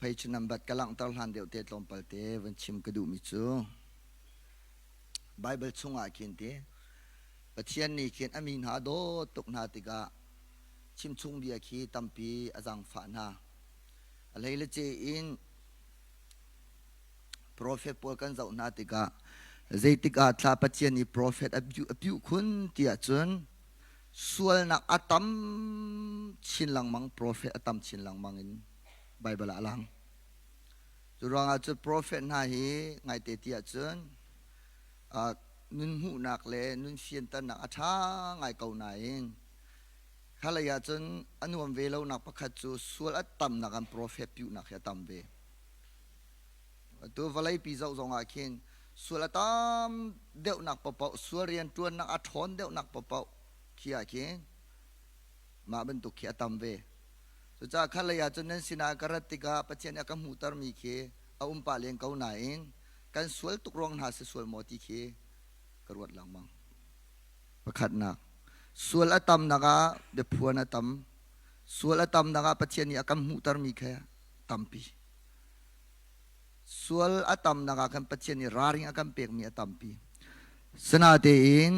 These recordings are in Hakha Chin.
Page number ka langhter hlan deuh te tlawmpal te van chim ka duhmi cu Bible chungah khin ti Pathian nih khin a mi hna dawt tuk hna tikah chimchung bia khi tampi a zaangfah hna. A hlei le ce in profet pawl kan zoh hna tikah zeitik ah thla Pathian nih profet a piuh khun tiah cun sualnak a tam chin lengmang profet a tam chin lengmang in Baibal ah a lang. Cu ruangah cu profet hna hi ngaite ti ahcun nun hmuhnak le nun fianternak a ṭha ngai ko nain khalei ahcun a nuam ve lonak pakhat cu sual a tamnak an profet piuhnak hi a tam ve. Atu vawleipi zoh zongah khin sual a tam deuhnak paohpaoh sual rianṭuannak a ṭhawn deuhnak paohpaoh khi ah khin mah bantuk khi a tam ve. Cucaah khalei ah cun nan sinah ka rat tikah Pathian nih a ka hmuhtermi khi a um pah len ko nain kan sual tuk ruang hna si sual maw ti khi ka ruat lengmang. Pakhatnak, sual a tamnak ah biaphuan a tam. Sual a tamnak ah Pathian nih a kan hmuhtermi kha tampi. Sual a tamnak ah khan Pathian nih ralring a kan pekmi a tampi. Sinatein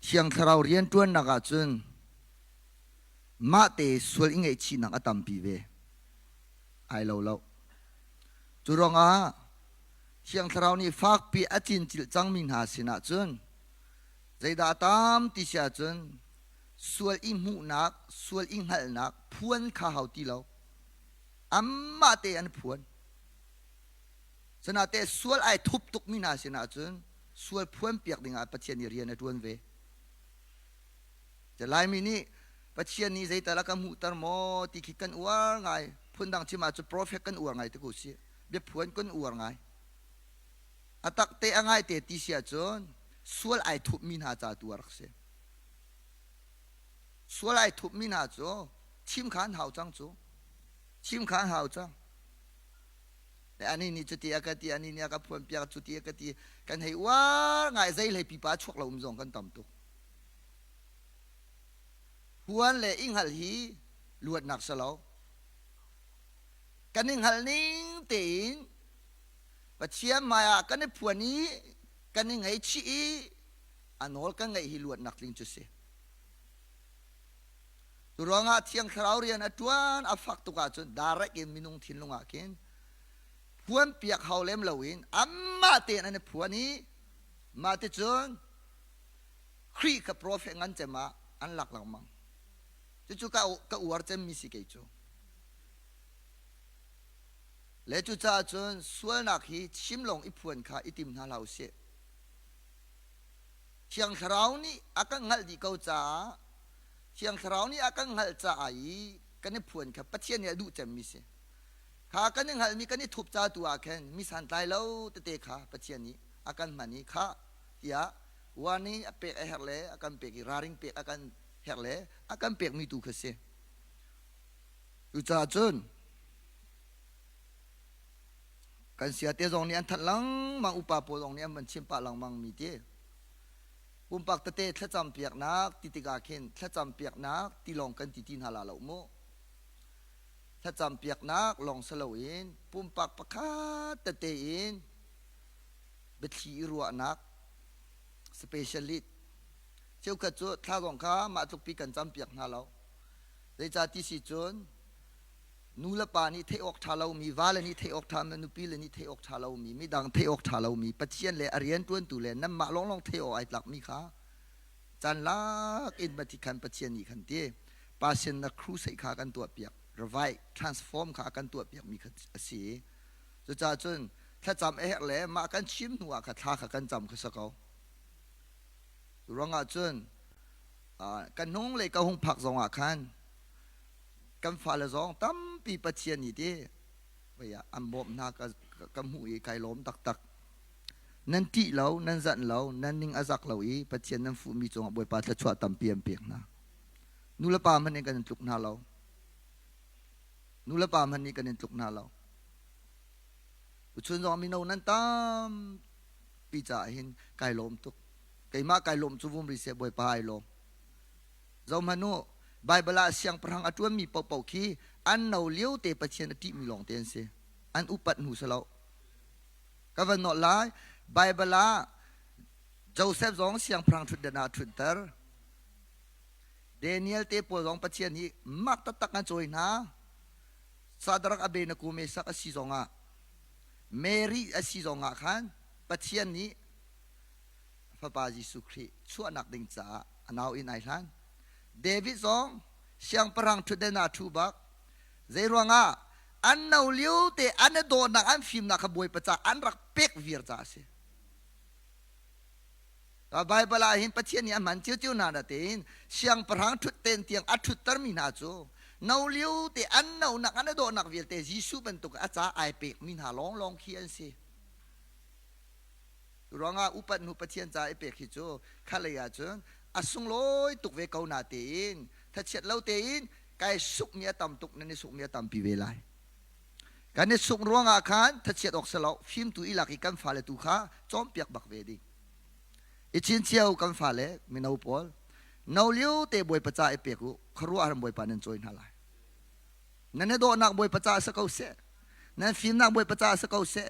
Thiang Thlarau rianṭuannak ah cun mahte sual i ngaihchihnak a tampi ve. Ai lo lo. Cu ruangah Thiang Thlarau nih fakpi a cincilh cangmi hna sinah cun zeidah a tam ti si ahcun sual i hmuhnak, sual i hngalhnak phuan kha hau ti lo. Anmah te an phuan. Sanate sual ai thup tukmi hna sinah cun sual phuan piak dingah Pathian nih rian a ṭuan ve. Laimi nih Pathian nih zeital a ka hmuhter maw ti khi kan uar ngai. Phundang chim ahcun profet kan uar ngai te ko si. Biaphuan kan uar ngai. A tak te a ngai te ti si ahcun sual ai thupmi hna ca tu a rak si. Sual ai thupmi hna cu chim kha an hau cang cu. Chim kha an hau cang. Le ani nih cuti a ka ti, ani nih a ka phuan piak cuti a ka ti. Kan hei uar ngai zei hlei pipa chuak lo um zong kan tam tuk. Phuan le i hngalh hi luatnak si lo. Kan i hngalh ning tein Pathian hmaiah kan i phuan i kan i ngaihchih i a nawl kan ngaih hi luatnak tling cu si. Cu ruangah Thiang Thlarau rian a ṭuan a fak tuk ahcun direct in minung thinlung ah khin phuan piak hau lem loin anmah tein an i phuan i mah ticun Khrih kha profet ngan cem ah an lak lengmang. Cucu ka, ka uar cemmi si kei cu. Le cucaah cun sualnak hi chim lawng i phuan kha i tim hna hlah u sih. Thiang Thlarau nih a kan hngalh dih ko caah Thiang Thlarau nih a kan hngalh caah i kan i phuan kha Pathian nih a duh cemmi si. Kha kan i hngalhmi kan i thup ca tu ah khin mi santlai lo tete kha Pathian nih a kan hman i khah tiah warning a pek a herh le a kan pek i ralring pek a kan herh le a kan pekmi tu kha si. Cucaah cun kan siate zong nih an thanh lengmang upa pawl zong nih an van chim pah lengmang mi ti pumpak tete thlacam piaknak ti tikah khin thlacam piaknak ti lawng kan ti ti hna la lo mu thlacam piaknak lawng si loin pumpak pakhat tete in biathli i ruahnak specialist cheukhat cu thla zong kha mah tluk pi kan cam piak hna lo zeicah ti si cun nu le pa nih theih awk ṭha lomi vale nih theih awk ṭha nupi le nih theih awk ṭha lomi midang theih awk ṭha lomi Pathian le a rianṭuantu le nanmah lawnglawng theih awk ai tlakmi kha caan lak in mati khan Pathian nih khan ti passion na crusade kha kan tuah piak revive transform kha kan tuah piak mi kha a si cucaah cun thlacam a herh le mah kan chim hnu ah kha thla kha kan cam kha sa ko ruangah cun kan hnung le ka hung phak zongah khan kan fale zong tampi Pathian nih ti an bawmh hna ka hmuh i kai lawm taktak nan ṭih lo nan zanh lo nan ning a zak lo i Pathian nan fuhmi cungah Bawipa thluachuah tampi an pek hna nu le pa hmanh in kan in tluk hna lo nu le pa hmanh nih kan in tluk hna lo Tuchun zong mino nan tampi caah hin kai lawm tuk keimah kai lawm cu vum ri seh Bawipa ai lawm Zohhmanh u, Baibal ah siangpahrang a ṭuanmi paohpaoh khi an no lio te Pathian a ṭihmi lawngte an si. An upat hnu si lo. Ka van nolh lai. Baibal ah Joseph zong siangpahrang ṭhutdan ah a ṭhunter. Daniel te pawl zong Pathian hi mak taktak an cawi hna. Sadrak Abednego Mesak a si zongah Mary a si zongah khan Pathian nih fapa Jesuh Khrih chuahnak ding caah a nau in ai hlan. David zong siangpahrang ṭhutden ah ṭhu bak. Zei ruangah an no lio te an i dawhnak an fimnak kha Bawipa ca an rak pek viar caah a si. Baibal ah hin Pathian nih a hman ciocio hna na tein siangpahrang ṭhutten tiang a ṭhuttermi hna cu no lio te an nonak an i dawhnak vialte Jesuh bantuk a ca ai pekmi hna lawnglawng khi an si. Ruangah upat hnu Pathian ca i pek hi cu khalei ah cun a sunglawi tuk ve ko na tein thachiat lo tein kai sukmi a tam tuk nan i sukmi a tampi ve lai. Kan i suk ruangah khan thachiat awk si lo fimtu i lak i kan fale tu kha cawnpiak bak ve ding. I chin cio kan fale mino pawl no lio te Bawipa ca i pek u khuaruahhar Bawipa nan cawi hna lai. Nan i dawhnak Bawipa ca si ko seh. Nan fimnak Bawipa ca si ko seh.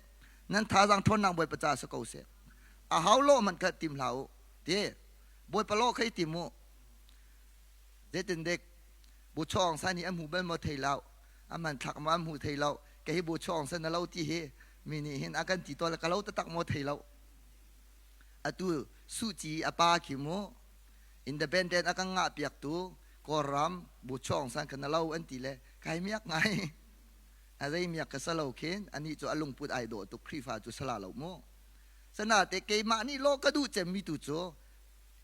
Nan thazaang ṭhawnnak Bawipa ca si ko seh. A hau lawh hmanh kha tim hlah u. Ti Bawipa lawh kha i tim u. Zeitindek Bu Chawng San hi an hmu bal maw thei lo. A hmanthlak maw an hmu thei lo. Kei hi Bu Chawng San na lo ti hi mi nih hin a kan ti tawn ka lo taktak maw thei lo. Atu Suh Ci a pa khi mu independent a kan ngah piaktu Kawlram Bu Chawng San kha na lo an ti le kai miak ngai. A zei miak ka sa lo khin anih cu a lungput ai dawh tuk Khrihfa cu sala lo mu. Sanate keimah nih law ka duh cemmi tu cu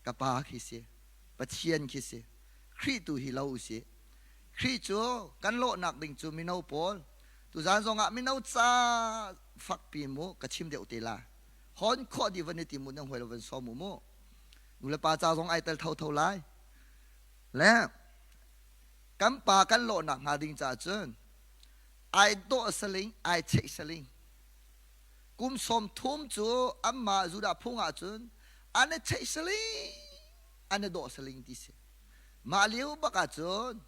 ka pa khi si. Pathian khi si. Khrih tu hi lo usih. Khrih cu kan lawhnak ding cu mino pawl tuzaan zongah mino ca fakpi mu ka chim deuh te la. Hon khawh dih van i ti mu nan hawi lo van sawm u mu. Nu le pa ca zong ai tel thotho lai. Le kan pa kan lawhnak hnga ding caah cun ai dawh saling ai cheih saling kum 30 cu anmah Judah phung ah cun an i cheih saling an i dawh saling ti si. Mah lio bak ah cun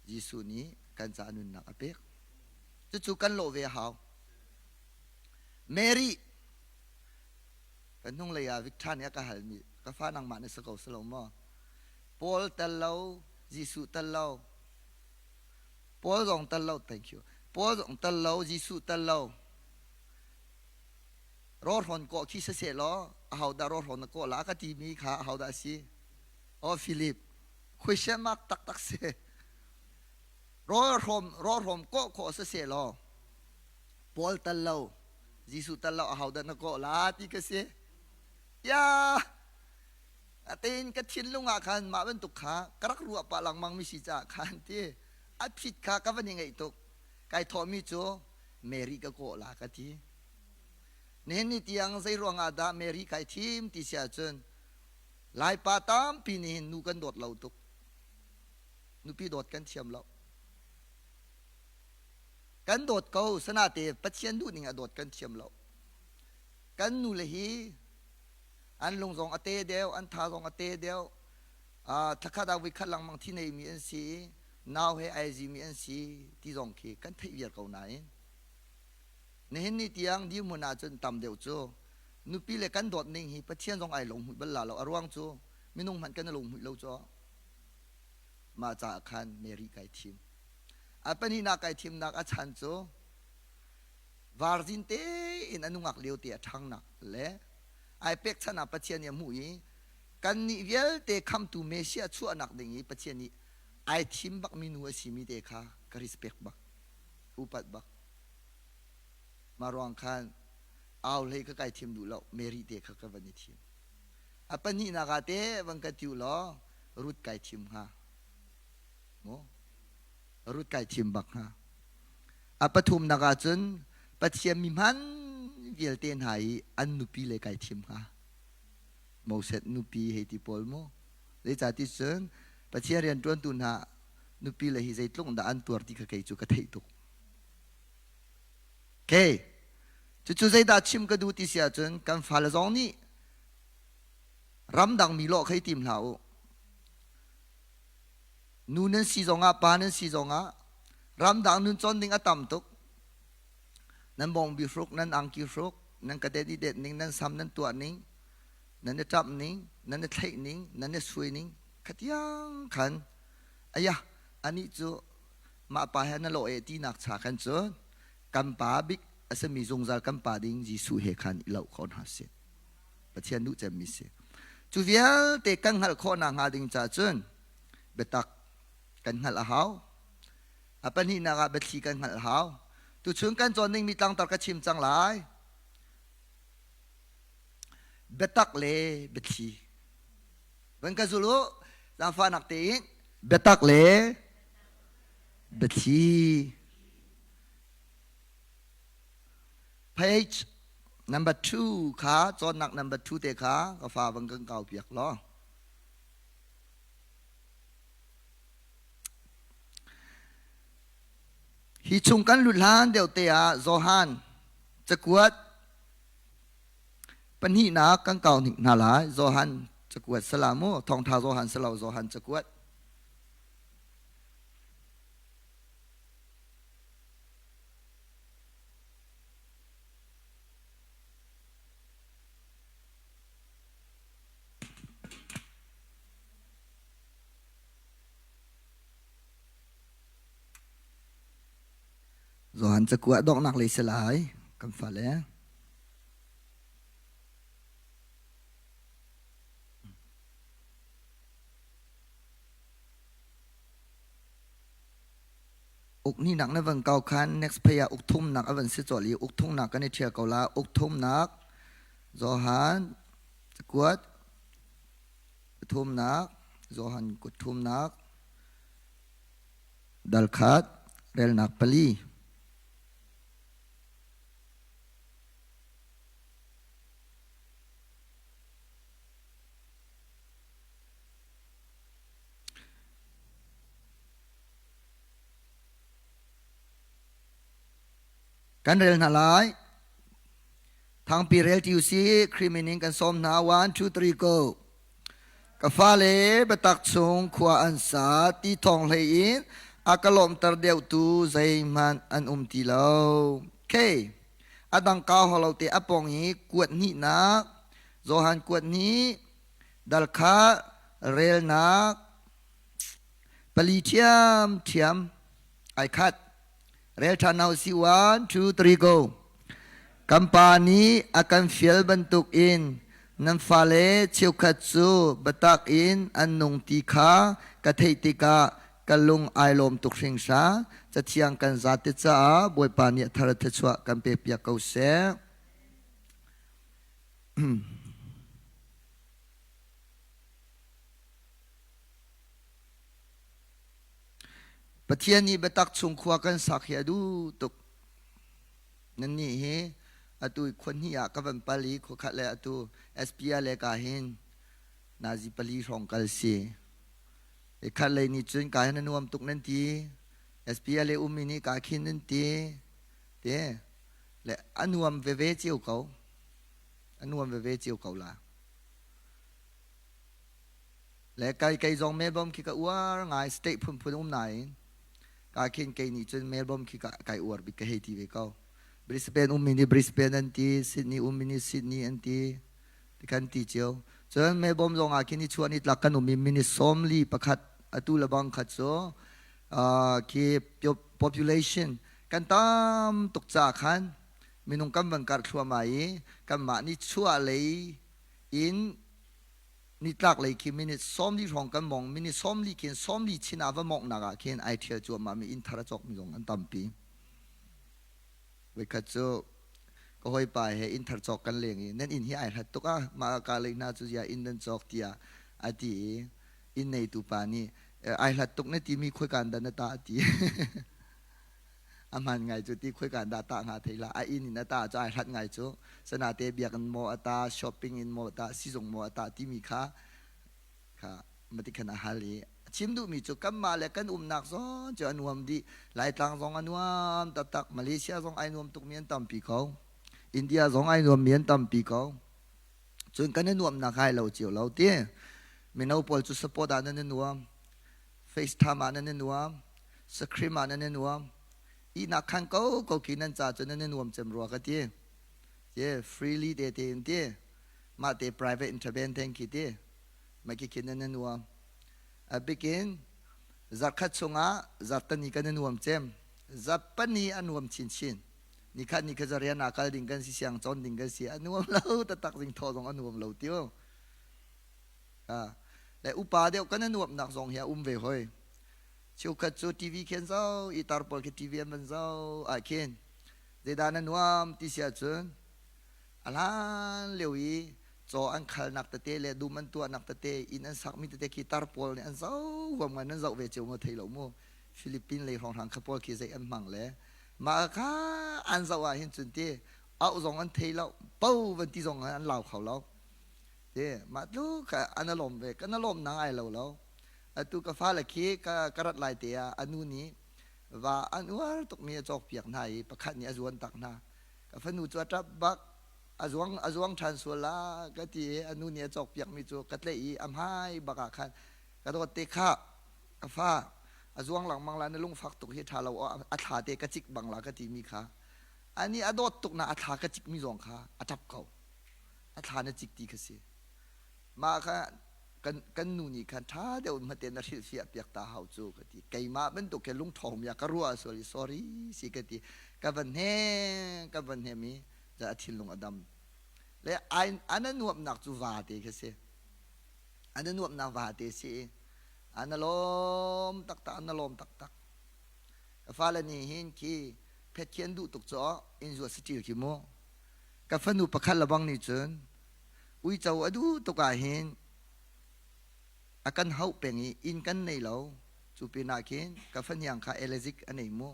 Jesuh nih kan caah nunnak a pek. Cucu kan lawh ve a hau. Mary kan hnunglei ah Victor nih a ka halmi ka fa nangmah na si ko si lo maw? Paul tel lo, Jesuh tel lo, Paul zong tel lo, thank you. Paul zong tel lo, Jesuh tel lo. Rawhrawn kawh khi siseh law ahodah rawhrawn na kawh la ka timi kha ahodah a si? Oh Philip, question mark taktak si. Rawhrawm rawhrawm kawh khawh siseh law Paul tel lo, Jesuh tel lo ahodah na kawh la ti ka si. Ya, Atein ka thinlung ah khan mah bantuk kha ka rak ruah pah lengmang mi si caah khan ti a phit kha ka van i ngaih tuk. Kai thawhmi cu Mary ka kawh la ka ti. Nihin ni tiang zei ruangah dah Mary kai thim ti si ahcun Laipa tampi nih hin nu kan dawt lo tuk. Nupi dawt kan thiam lo. Kan dawt ko sanate Pathian duhning a dawt kan thiam lo. Kan nu le hi an lung zong a te deuh, an tha zong a te deuh. Thlakhat ah voikhat lengmang thi neimi an si i nau he ai zimi an si ti zong khi kan theih viar ko nain nihin ni tiang dirhmun ahcun tam deuh cu nupi le kan dawt ning hi Pathian zong ai lunghmuih bal la lo a ruang cu minung hmanh kan i lunghmuih lo cu mah caah khan Mary kai thim a pahnihnak kai thimnak a chan cu varzin tein a nungak lio te a ṭhangnak le ai pekchanh ah Pathian nih a hmuh i kannih vialte khamtu Messiah chuahnak ding i Pathian nih ai thim bakmi nu a simi te kha ka respect bak upat bak mah ruang khan au hlei ka kai thim duh lo Mary te kha ka van i thim a pahnihnak ah te van ka tiu law Ruth kai thim hnga mu Ruth kai thim bak hnga A pathumnak ah cun Pathian mi hman vialte hna i an nupi le kai thim hnga. Moses nupi hei ti pawl mu. Zeicahti cun Pathian rianṭuantu hna nupi le hi zeitluk dah an tuar ti kha kei cu ka theih tuk. Okay. Cucu zeidah chim ka duh ti si ahcun kan fale zong nih ramdang mi lawh kha i tim hlah u. Nu nan si zongah pa nan si zongah ramdang nun cawn ding a tam tuk. Nan bawngbi hruk, nan angki hruk, nan kadet i det ning, nan sam nan tuah ning, nan i ṭamh ning, nan i thlaih ning, nan i suai ning, khatiang khan aya anih cu mah pa he na lawh e tinak cha khan cun kan pa bik a simi zungzal kan pa ding Jesuh he khan i lo kho hna sih. Pathian duh cemmi si. Cu vialte kan hngalh khawh nakhnga ding ca cun biatak kan hngalh a hau. A pahnihnak ah biathli kan hngalh a hau. Tuchun kan cawn dingmi tlangtar ka chim cang lai. Biatak le biathli. Van ka zul u, zaangfahnak tein biatak le biathli. Page number 2 kha cawnnak number 2 te kha ka fa van kan kau piak law. Hi chung kan lut hlan deuh te ah Johan cakuat pahnihnak kan kau hnik hna lai. Johan cakuat salamu thawngtha Johan salo Johan cakuat. Johan cakuat donghnak lei si lai kan fale. Ukhnihnak na van kau khan next pay ah ukthumnak a van si cawlh i ukthumnak kan i ṭhial ko la. Ukthumnak Johan cakuat pathumnak Johan kutthumnak dal khat relnak pali. Kan rel hna lai. Thangpi rel ti usih. Khrih min in kan sawm hna. 1 2 3 go. Ka fale biatak chung khua an sa ti thawng hlei in a ka lawmhter deuhtu zeihmanh an um ti lo. Okay. A dang kau holo te a pong i kuat hnihnak Johan kuat hnih dal kha relnak pali ṭhiamṭhiam ai khat. Rel ṭhan hna usih. 1 2 3 go. Kan pa nih a kan fial bantukin nan fale cheukhat cu biatak in an nung ti kha ka theih tikah ka lung ai lawm tuk hringhran. Cathiang kan zate caah Bawipa nih a thar a thluachuah kan pekpiak ko seh. Pathian nih biatak chung khua kan sak hi a duh tuk. Nannih hi atu khua hnih ah ka van pal i khua khat le atu SPR le ka hin nazi pali hrawng kal si. I khat lei nih cun ka hin a nuam tuk nan ti. SPR le ummi nih ka khin nan ti. Te le a nuam veve cio ko. A nuam veve cio ko la. Le kai kei zong Melbourne khi ka uar ngai state phunphun um nain ka khin kei nih cun Melbourne khi ka kai uar bik ka hei ti ve ko. Brisbane ummi nih Brisbane an ti, Sydney ummi nih Sydney an ti, ti kan ti cio. Cun Melbourne zong ah khin i chuah ni tlak kan um i minute 41 atu le bang khat cu uh, khi population kan tam tuk ca khan minung kan van karh thluahmah i kanmah nih chuah lei in nitlak lei khi minute 40 hrawng kan mong minute 40 khin 40 chin ah va mongnak ah khin ai thial cuahmah mi inn thar a cawk mi zong an tampi voikhat cu ka hawipa he inn thar cawk kan leng i nan inn hi ai hlat tuk ah mah ka lei hna cu zia inn nan cawk tiah a ti i inn neitu pa nih ai hlat tuk na timi khoikan dah na ta ti A hman ngai cu ti khoika dah tah hnga thei hlah. A inn in a tah cu ai hlat ngai cu. Sanate biakinn maw a ta, shopping in maw a tah, sizung maw a tah timi kha kha mati khan a hal i a chim duhmi cu kanmah le kan umnak zawn cu a nuam dih. Laitlang zong a nuam taktak. Malaysia zong ai nuam tukmi an tampi ko. India zong ai nuammi an tampi ko. Cun kan i nuamnak hai lo cio lo ti. Mino pawl cu support ah nan i nuam. FaceTime ah nan i nuam, Screen ah nan i nuam. Ihnak khan ko ko khi nan ca cu nan i nuam cem rua ka ti. Ye, freely te te in ti. Mah te private intervene theng khi ti. Mah khi khin nan i nuam. A bikin zarkhat chungah zartani kan i nuam cem. Zarpani a nuam chinchin. Nikhat ni kha rian ah kal ding kan si siang cawn ding kan si a nuam lo taktak zing thaw zong a nuam lo tiu. Le upa deuh kan i nuamhnak zong hi a um ve hoi. Cheukhat cu TV khin zoh, i tar pawl khi TV an van zoh ah khin zeidah na nuam ti si ahcun a hlan lio i caw an khalnak tete le dum an tuahnak tete inn an sakmi tete khi tar pawl nih an zoh huam ngai nan zoh ve cio maw thei lo mu Philippine lei hrawnghrang kha pawl khi zei an hmang le mah kha an zoh ah hin cun ti auh zong an thei lo po van ti zong an lau kho lo Ti mah tluk kha an a lawm ve. Kan a lawm nang ai lo lo. Atu ka fale khi ka, ka rat lai te ah a nu nih va an uar tukmi a cawkpiak hna i pakhat nih a zuan tak hna. Ka fanu cu a ṭap bak. A zuang, a zuang ṭhan sual la ka ti i a nu nih a cawkpiakmi cu ka tlaih i a hmai bak ah khan ka dawt te kha ka fa a zuang lengmang la na lungfak tuk hi ṭha lo a thla te ka cik bang la ka timi kha ani a dawt tuk na a thla ka cikmi zong kha a ṭap ko. A thla na cik ti kha si. Mah kha kan, kan nu nih khan ṭha deuh in hmate na hrilhfiah piak ta hau cu ka ti. Keimah bantuk he lungṭhawng mi ah ka ruah sual i sorry si ka ti. Ka van hnem, ka van hnem i a thinlung a dam. Le ai, an a nuamhnak cu vate kha si. An a nuamhnak vate si i an a lawm taktak, an a lawm taktak. Ka fale nih hin khi phet khi an duh tuk cu inn zuat saṭil khi mu. Ka fanu pakhat lebang nih cun uico a duh tuk ahhin a kan hauh peng i inn kan nei lo. Cu pinah khin ka fahniang kha elezik a nei mu.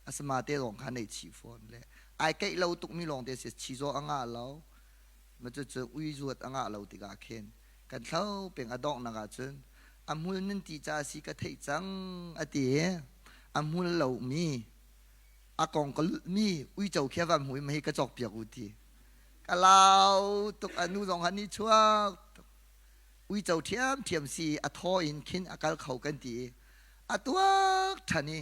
Asama te lawng kha nei chih fawn le ai keih lo tukmi lawng te si chizaw a ngah lo. Ma cucu ui zuat a ngah lo tikah khin kan thlo peng a donghnak ahcun a hmul nan ti ca si ka theih cang a ti i a hmul lomi a kong ka lulhmi uico khi a van hmu i hi ka cawkpiak u ti ka lau tuk a nu zong han i chuak tuk uico ṭhiamṭhiam si a thaw in khin a kal kho kan ti i a tuak ṭhan i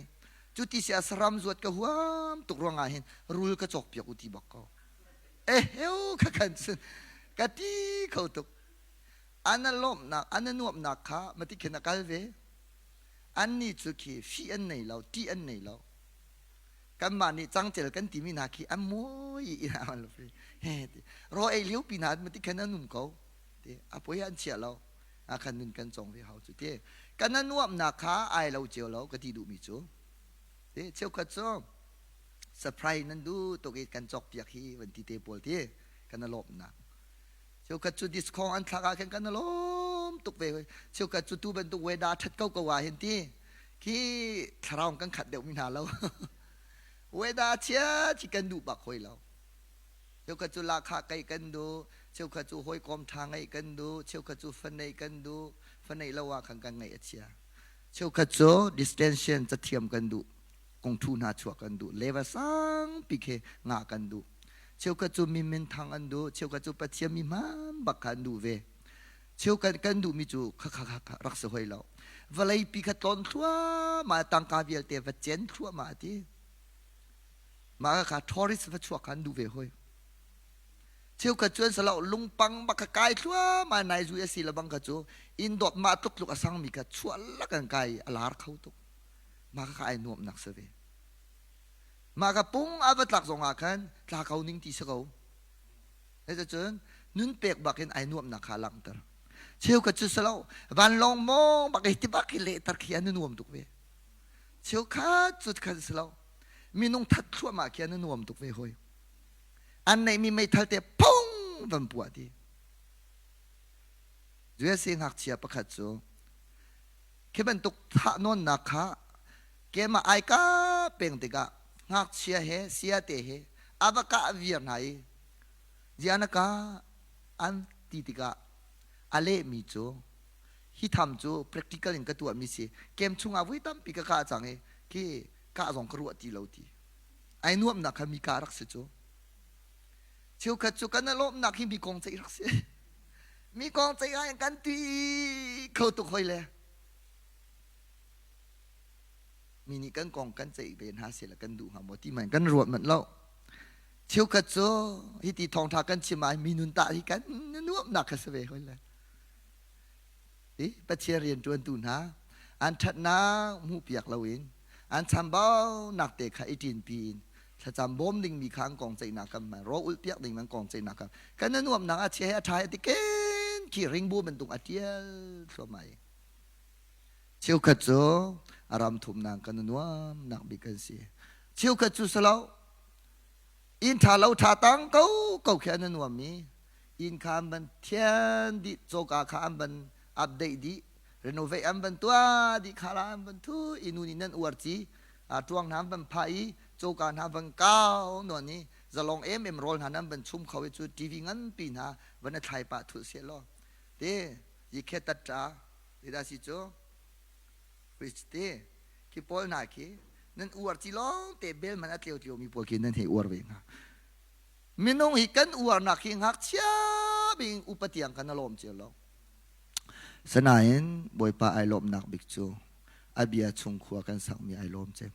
cuti si a saram zuat ka huam tuk ruangah hin rul ka cawkpiak u ti bak ko eheu kha khan cun ka ti kho tuk an a lawmhnak an a nuamhnak kha mati khin a kal ve annih cu khi fih an nei lo ṭih an nei lo kanmah nih cangcel kan timi hna khi an mawi i ro ei lio pi hna mati khan an um ko ti a poi an chia lo a khan nun kan cong ve hau cu ti kan a nuamnak kha ai lo cio lo ka ti duhmi cu ti cheukhat cu surprise nan duh tuk i kan cawk piak hi van ti te pawl ti kan a lawmnak Cheukhat cu diskhawng an thlak ah khin kan lawm tuk ve. Cheukhat cu tu bantuk weather ṭhat ko ko ah hin ti khi thlarau kan khat deuh mi hna lo. Weather chia khi kan duh bak hoi lo. Cheukhat cu lahkhah keih kan duh, cheukhat cu hawikom ṭha ngeih kan duh, cheukhat cu fa neih kan duh, fa neih lo ah khan kan ngaih a chia. Cheukhat cu distension cathiam kan duh. Kungthu hna chuah kan duh level sangpi khi ngah kan duh cheukhat cu mi minthang an duh cheukhat cu Pathian mi hmaan bak kha an duh ve cheukhat kan duhmi cu kha kha kha rak si hoi lo vawleipi kha tlawn thluahmah tangka vialte va cen thluahmah ti mah kha tourist va chuak kha an duh ve hoi cheukhat cu an si lo lungpang bak kha kai thluahmah nai zui a si le bang kha cu inn dawt mah tluk tluk a sangmi kha chuah lak an kai a lar kho tuk Mah kha ai nuamhnak si ve. Mah ka pung a va tlak zong ah khan tla ko ning ti si ko. Cun nun pek bak in ai nuamhnak kha langhter. Cheukhat cu si lo vanlawng mawng bak i ti bak i lehter khi an i nuam tuk ve. Cheukhat cu khan si lo minung that thluahmah khi an i nuam tuk ve hoi. An neihmi meithal te phung van puah ti. USA ngakchia pakhat cu Khi bantuk thahnawnnak kha kemah ai kah peng tikah ngakchia he siate he a va kah viar hna i ziah na kah an ti tikah a lehmi cu hi tham cu practical in ka tuahmi si kem chungah voi tampi ka kah cang i khi kah zong ka ruah ti lo ti ai nuamhnak kha mi kah rak si cu cheukhat cu kan lawmhnak hi mi kong ceih rak si Mi kong ceih ah kan ti kho tuk hoi le. Mi nih kan kong kan ceih ve hna seh kan duh hnga maw ti hmanh kan ruat manh lo. Cheukhat cu hiti thawngṭha kan chim ah mi nun tah hi kan nuamhnak kha si ve hoi le. Ti Pathian rianṭuantu hna an ṭhatnak hmuhpiak loin an chambaunak te kha i ṭinpi in thlacam bawm dingmi kha an kong ceihnak kan hman rawl ulhpiak ding an kong ceihnak kan kan na nuamnak a chia he a ṭha he ti ken khi ringbu bantuk a ṭial thluahmah i cheukhat cu a ram thumnak kan nuamnak bik kan si cheukhat cu salo inn ṭha lo ṭha tang ko ko khi an nuam i inn kha an van thian dih coka kha an van update dih renovate an van tuah dih kha la an van thu i nu nih nan uar ci ṭuang hna an van phah i coka hna van kau nawn i zalong em em rawl hna nan van chum kho i cu TV nganpi hna van a thlai pah thulh seh law te yi khe tat ṭa ti si cu fridge te khi pawl hna khi nan uar ci lawng te bel man a tleu tleu mi pawl khi nan hei uar ve hna Minung hi kan uarnak hi ngakchia bing upa tiang kan a lawm cio lo. Sanain Bawipa ai lawmnak bik cu a bia chung khua kan sakmi ai lawm cem.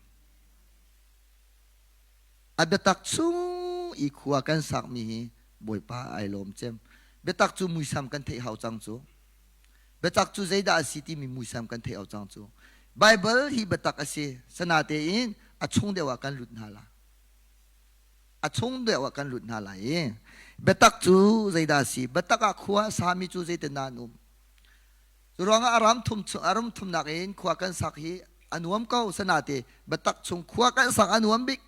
A biatak chung i khua kan sakmi hi Bawipa ai lawm cem. Biatak cu muisam kan theih hau cang cu. Biatak cu zeidah a si timi muisam kan theih hau cang cu. Bible hi biatak a si. Sanatein a chung deuh ah kan lut hna la. A chung deuh ah kan lut hna lai i biatak cu zeidah a si? Biatak ah khua a sami cu zeitindah an um? Cu ruangah a ram thum a ram thumnak in khua kan sak hi a nuam ko sanate biatak chung khua kan sak a nuam bik.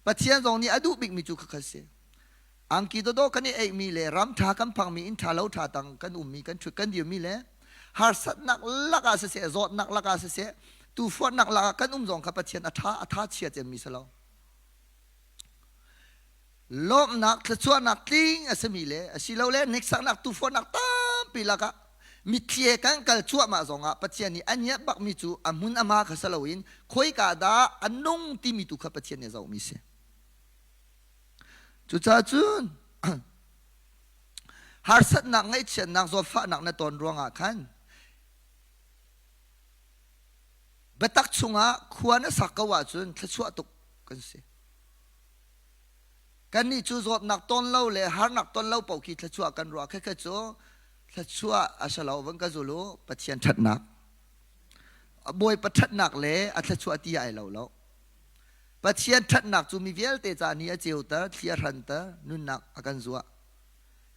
Pathian zong nih a duh bikmi cu khakha si. Angki dawdawh kan i eihmi le ram ṭha kan phangmi inn ṭha lo ṭha tang kan ummi kan ṭhut kan dirmi le harsatnak lakah siseh zawtnak lakah siseh tufuatnak lakah kan um zong kha Pathian a ṭha a tha chia cemmi si lo. Lawmhnak thluachuahnak tling a simi le asilole hneksaknak tufuahnak tampi lakah mitthli he kan kal cuahmah zongah Pathian nih a ngiat bakmi cu a hmun a hma kha si loin khoika dah a nung timi tu kha Pathian nih a zohmi si. Cucaah cun harsatnak ngaihchiatnak zawtfahnak na ton ruangah khan biatak chungah khua na sak ko ahcun thluachuah tuk kan si. Kannih cu zawtnak ton lo le harnak ton lo paoh khi thluachuah kan ruah. Khekhe cu thluachuah a si lo van ka zul u Pathian ṭhatnak. Bawipa ṭhatnak le a thluachuah ti ai lo lo. Pathian ṭhatnak cu mi vialte ca ni a ceuter, thli a hranter, nunnak a kan zuah.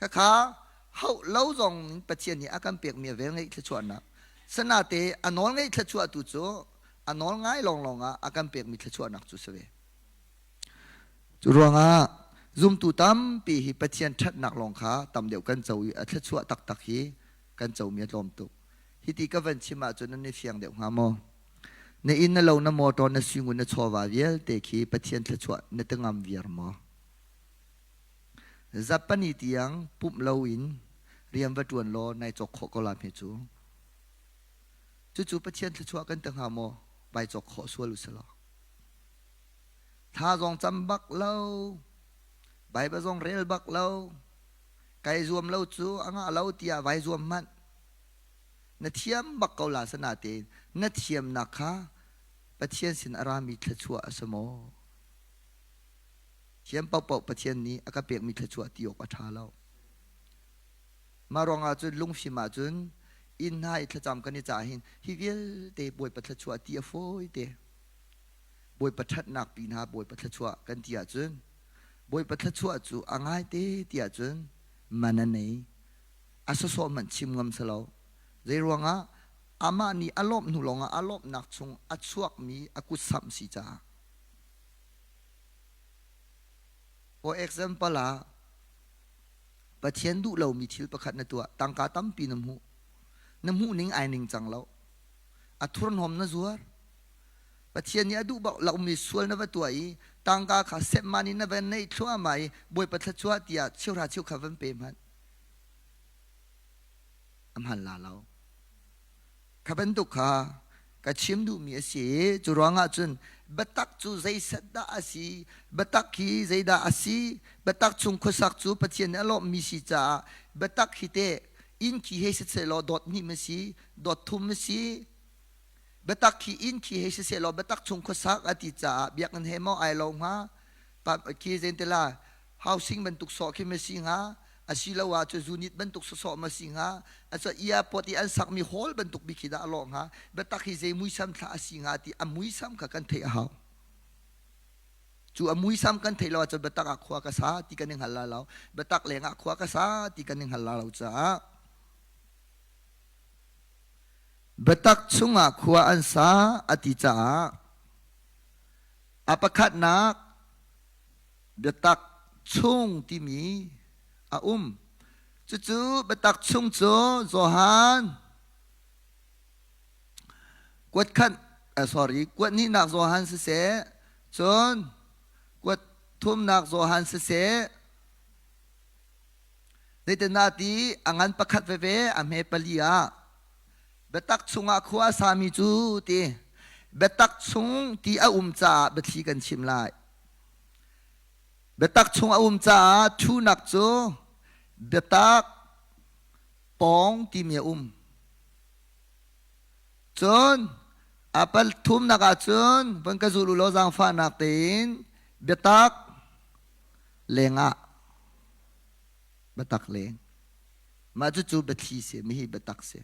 Khakha hauh lo zong in Pathian nih a kan pekmi a velngeih thluachuahnak. Sanate a nawl ngeih thluachuah tu cu a nawl ngai lawnglawng ah a kan pekmi thluachuahnak cu si ve. Cu ruangah zumtu tampi hi Pathian ṭhatnak lawng kha tam deuh kan co i a thluachuah taktak hi kan comi a tlawm tuk. Hiti ka van chim ahcun nan i fiang deuh hnga maw? Na inn na lo na motor na suingun na chawva vialte khi Pathian thluachuah na ti ngam viar maw? Zapani tiang pumh loin rian va ṭuan law nai cawk khawh ko la hme cu. Cucu Pathian thluachuah kan ti hnga maw? Vai cawk khawh sual u sih law. Thla zong cam bak lo, Baibal zong rel bak lo, kai zuam lo cu a ngah lo tiah vai zuam hmanh. Na thiam bak ko la sanatein na thiamnak kha Pathian sin a rami thluachuah a si maw? Thiam paohpaoh Pathian nih a ka pekmi thluachuah ti awk a ṭha lo. Mah ruangah cun lungfim ahcun inn hna i thlacam kan i cah hin hi vialte Bawipa thluachuah ti a fawi te. Bawipa ṭhatnak pi hna Bawipa thluachuah kan ti ahcun Bawipa thluachuah cu a ngaite ti ahcun man a nei. A sawsawh hmanh chim ngam si lo. Zei ruangah amah nih a lawmh hnu lawngah a lawmhnak chung a chuakmi a kutsamh si caah. For example ah Pathian duh lomi thil pakhat na tuah, tangka tampi na hmuh. Na hmuh ning ai ning cang lo. A thurhnawm na zuar. Pathian nih a duh bak lomi sual na va tuah i tangka kha sepman in na van neih thluahmah i Bawipa thluachuah tiah cheuhra cheukhat van pe hmanh. A hman la lo. Kha bantuk kha ka chim duhmi a si i cu ruangah cun biatak cu zeiset dah a si, biatak hi zeidah a si, biatak chung khuasak cu Pathian nih a lawmhmi si caah biatak hi teh inn khi hei siseh law dawt hnih ma si, dawt thum ma si. Biatak khi inn khi hei siseh law biatak chung khuasak a ti caah biakinn he maw ai lo hnga? Khi zentela housing bantuk sawh khi ma si hnga? Asiloah cu unit bantuk sawsawh ma si hnga? Aco airport i an sakmi hall bantuk bik khi dah a lawh hnga? Biatak hi zei muisam thla a si hnga ti a muisam kha kan theih a hau. Cu a muisam kan theih lo ahcun biatak ah khua ka sa ti kan i hngal lai lo. Biatak leng ah khua ka sa ti kan i hngal lai lo caah biatak chungah khua an sa a ti caah a pakhatnak biatak chung timi a um. Cucu biatak chung cu Johan Kuat khat, sorry, kuat hnihnak Johan siseh, cun kuat thumnak Johan siseh, zeitindah ti a ngan pakhat veve a hme pali ah biatak chungah khua a sami cu ti biatak chung ti a um caah biathli kan chim lai. Biatak chung a um caah thunak cu biatak pawng timi a um. Cun a pathumnak ah cun van ka zul u law zaangfahnak tein biatak lengah biatak leng. Mah cucu biathli si, mihi biatak si.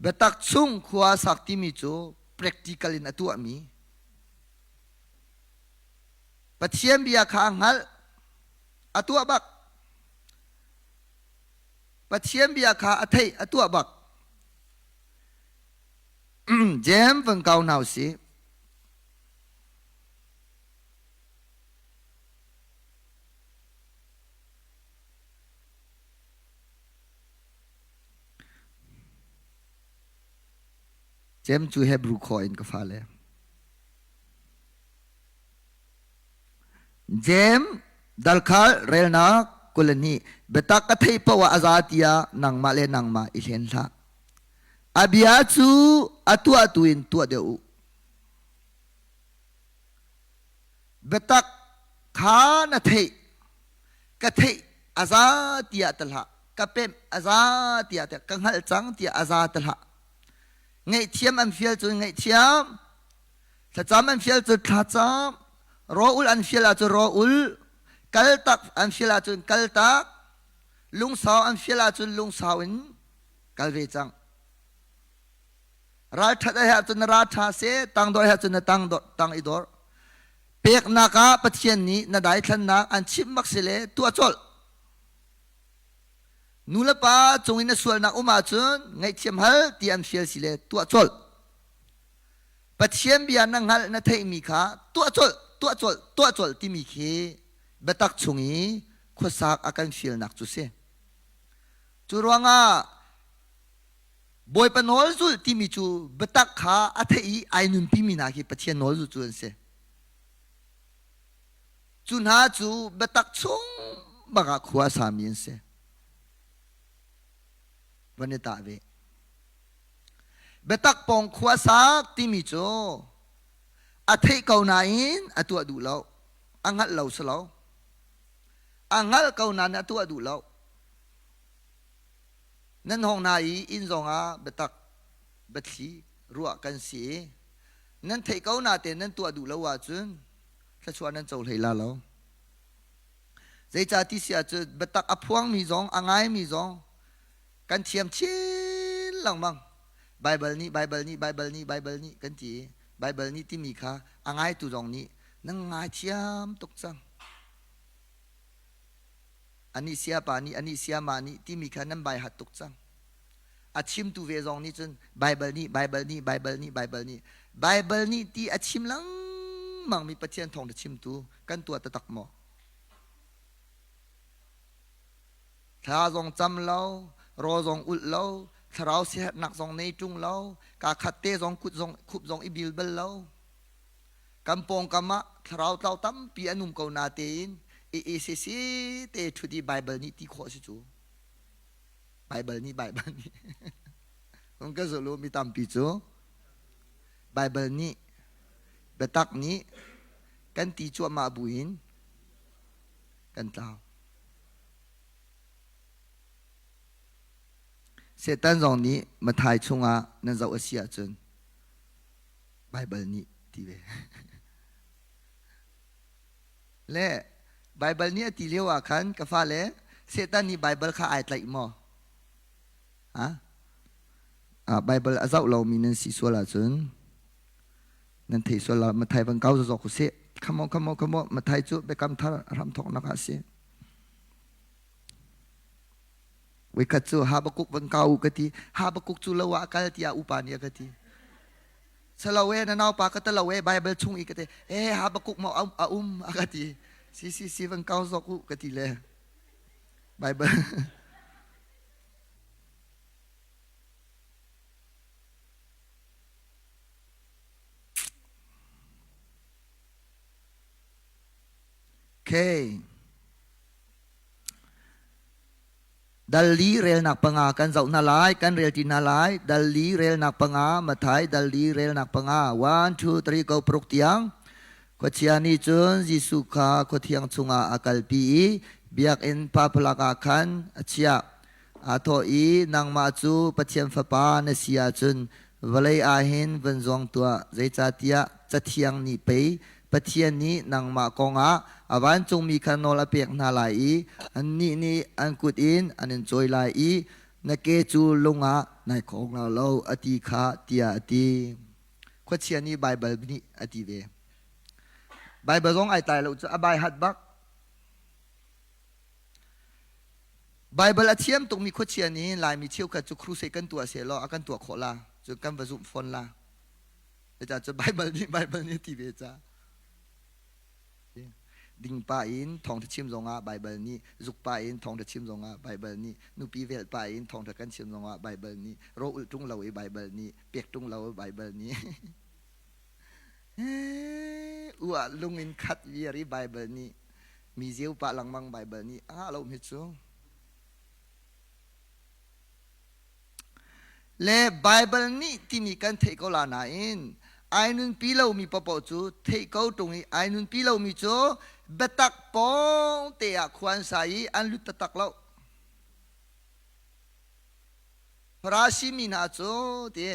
Biatak chung khua sak timi cu practical in a tuahmi Pathian bia kha a hngalh, a tuah bak. Pathian bia kha a theih a tuah bak. Jem van kau hna usih. Jem cu Hebrew khaw in ka fale. Jeim dalkhal relnak 22 biatak ka theih paoh ah a za tiah nangmah le nangmah i hlen hlah. A bia cu a tuahtu in tuah deuh u. Biatak kha na theih, ka theih a za tiah ti hlah, ka pemh a za tiah ti ka hngalh cang tiah a za ti hlah. Ngaihthiam an fial cun ngaihthiam, Thlacam an fial cu thlacam, rawl an fial ahcun rawl, kaltak an fial ahcun kaltak, lungsau an fial ahcun lungsau in kal ve cang. Ralṭhat a herh cun na ralṭha seh, tangdor a herh cun na tangdor, tang i dor. Peknak ah Pathian nih na daithlannak an chimh bak si le tuah colh. Nu le pa cung in na sualnak um ahcun ngaihthiam hal ti an fial si le tuah colh. Pathian bia na hngalh na theihmi kha tuah colh tuah colh tuah colh timi khi biatak chung i khuasak a kan fialnak cu si. Cu ruangah Bawipa nawl zulh timi cu biatak kha a theih i ai nunpimi hna khi Pathian nawl zulh cu an si. Cu hna cu biatak chung bak ah khua a sami an si. Van i tah ve. Biatak pawng khua sak timi cu a theih ko nain a tuah duh lo. A hngalh lo si lo. A hngalh ko nain a tuah duh lo. Nan hong hna i inn zongah biatak biathli ruah kan si i nan theih ko natein nan tuah duh lo ahcun thluachuah nan co hlei la lo. Zeicah ti si ahcun biatak a phuangmi zong a ngaimi zong kan thiam chin lengmang. Baibal nih Baibal nih Baibal nih Baibal nih kan ti i Baibal nih timi kha a ngaitu zong nih nan ngai thiam tuk cang. Anih siapa nih anih siama nih timi kha nan bai hat tuk cang. A chimtu ve zong nih cun Baibal nih Baibal nih Baibal nih Baibal nih Baibal nih ti a chim lengmang mi Pathian thawngṭha chimtu kan tuah taktak maw? Thla zong cam lo, rawl zong ulh lo, thlarau siaherhnak zong nei ṭung lo, kaa khat te zong kut zong khup zong i bil bal lo. Kan pawngkam ah thlarau tlau tampi an um ko natein i ECC te ṭhut i Baibal nih ti khawh si cu. Baibal nih Baibal nih. Hung ka zul u mi tampi cu Baibal nih biatak nih kan ti cuahmah buin kan tlau. Satan zong nih Mathai chungah nan zoh a si ahcun Baibal nih ti ve. Le Baibal nih a ti lio ah khan ka fale Satan nih Baibal kha ai tlaih maw? Ha? Ah, Baibal a zoh lomi nan si sual ahcun nan thei sual la Mathai van kau zawk usih. Come on, come on, come on. Mathai cu biakam thar hram thawknak ah si. Voikhat cu Habakkuk van kau ka ti. Habakkuk cu lo ah kal tiah upa nih a ka ti. Salo e na naupa ka talo e Bible chung i ka ti. Eh Habakkuk maw a um a ka ti. Si si si van kau zawk u ka ti le. Bible Okay. Dal li relnak panga kan zoh hna lai, kan rel ti hna lai. Dal li relnak panga, Mathai dal li relnak panga. 1, 2, 3, go paruk tiang. Khuachia nih cun Jesuh kha khuathiang chungah a kalpi i biakinn papalak ah khan a chiah. Aa thawh i, Nangmah cu Pathian Fapa na si ahcun vawlei ah hin van zuang tuah, zeicahtiah Cathiang nih pei Pathian nih nangmah kongah a vancungmi kha nawl a pek hna lai i annih nih an kut in an in cawi lai i na ke cu lung ah nai khawng lai lo, a ti kha, tiah a ti. Khuachia nih Baibal nih a ti ve. Baibal zong ai tlai lo cu a bai hat bak. Baibal a thiam tukmi khuachia nih Laimi cheukhat cu crusade kan tuah sehlaw a kan tuah khawh la, cun kan va zumh fawn la. Cucaah cu Baibal nih Baibal nih a ti ve ca. Ding pa in thawngtha chim zongah Baibal nih, zuk pa in thawngtha chim zongah Baibal nih, nupi velh pa in thawngtha kan chim zongah Baibal nih, ro ulh ṭung lo i Baibal nih, pek ṭung lo i Baibal nih. Uah lung in khat viar i Baibal nih mi zeu pah lengmang Baibal nih a ngah lo mi cu. Le Baibal nih timi kan theih ko la nain ai nunpi lomi paohpaoh cu theih ko ṭung i ai nunpi lomi cu biatak pawng te ah khua an sa i an lut taktak lo. Farasi mi hna cu ti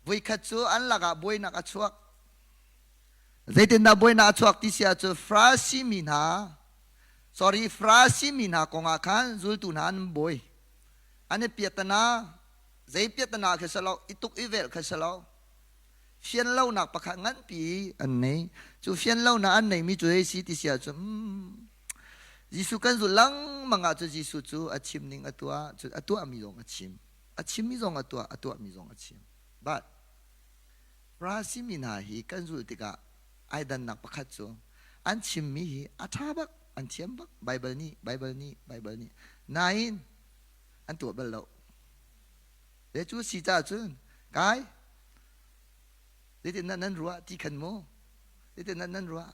voikhat cu an lakah buainak a chuak. Zeitindah buainak a chuak ti si ahcun Farasi mi hna, sorry, Farasi mi hna kongah khan zultu hna an buai. An i piahtana, zei piahtana khi si lo, i tuk i velh khi si lo. Fian lonak pakhat nganpi an nei. Cu fian lonak an neimi cu zei si ti si ahcun, hmm, Jesuh kan zulh lengmang ahcun Jesuh cu a chim ning a tuah, cun a tuahmi zong a chim. A chimmi zong a tuah, a tuahmi zong a chim. But Farasi mi hna hi kan zulh tikah ai dannak pakhat cu an chimmi hi a ṭha bak, an thiam bak, Baibal nih, Baibal nih, Baibal nih. Nain an tuah bal lo. Le cu si caah cun kai zeitin nan ruah ti khan mu zeitin nan ruah